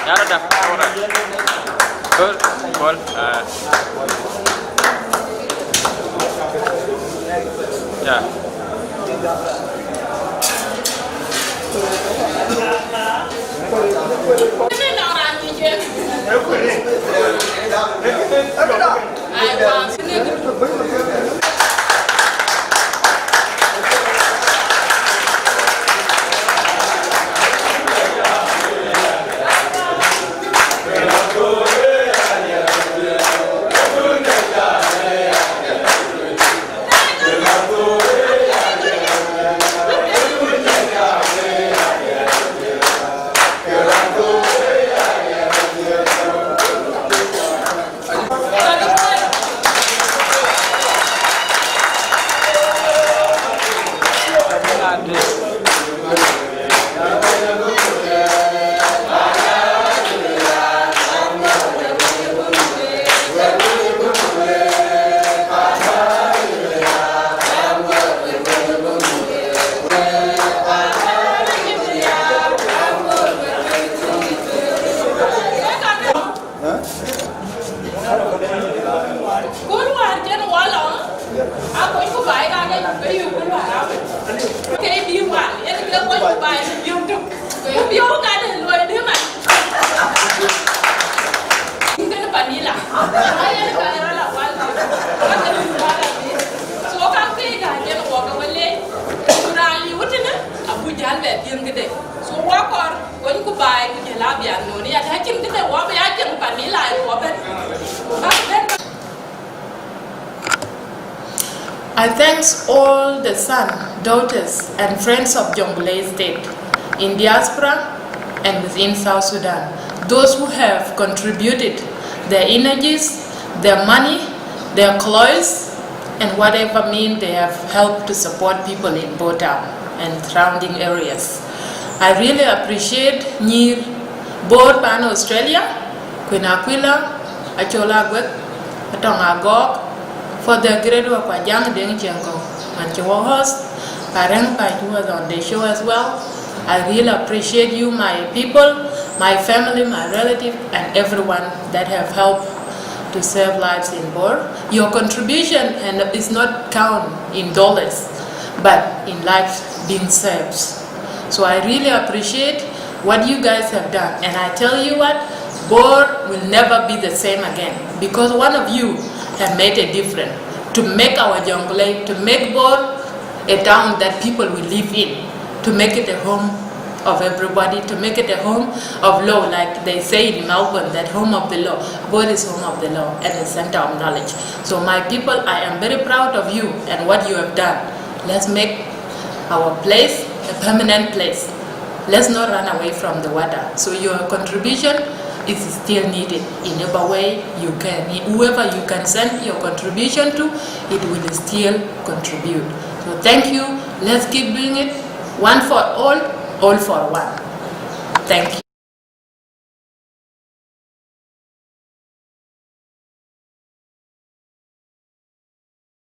Yara da, all right. Good, cool. Uh, yeah. Kun wäär cïn wɔ lɔ, a kony ku baai ka ke ke yök kun wäär a wec. Ke bï wäär, yen ke kony ku baai në biöök tök. Ku biöök ka de luɔi dë man. Yen kënë panila. Ayen ka rɔt la wal. Ka ke luɔi wal a bï. So ka ke ka cïn wɔ ke wël leec. Ku raan liu tënë, abu jäl bɛ piŋ këde. So wɔ kɔɔr kony ku baai ku jël abian nöönë ya, ta cïn këde wɔ bï ya cieŋ pan mi laai wɔ bɛ̈n. Bäk bɛ̈n. I thanks all the son, daughters, and friends of Jonglei State in diaspora and within South Sudan, those who have contributed their energies, their money, their clothes, and whatever mean they have helped to support people in Bor Town and surrounding areas. I really appreciate Nyir Bor pan Australia, Queen Aquila, Achol Agwek, Atong Agok, for their great work, Ajang Deng Chiengko, and Chiwo host, Kareng Pai, who was on the show as well. I really appreciate you, my people, my family, my relative, and everyone that have helped to save lives in Bor. Your contribution and is not count in dollars, but in lives being saved. So I really appreciate what you guys have done. And I tell you what, Bor will never be the same again because one of you have made a difference to make our Jonglei, to make Bor a town that people will live in, to make it a home of everybody, to make it a home of law, like they say in Melbourne, that home of the law. Bor is home of the law and a center of knowledge. So my people, I am very proud of you and what you have done. Let's make our place a permanent place. Let's not run away from the water. So your contribution is still needed in every way you can. Whoever you can send your contribution to, it will still contribute. So thank you. Let's keep doing it. One for all, all for one. Thank you.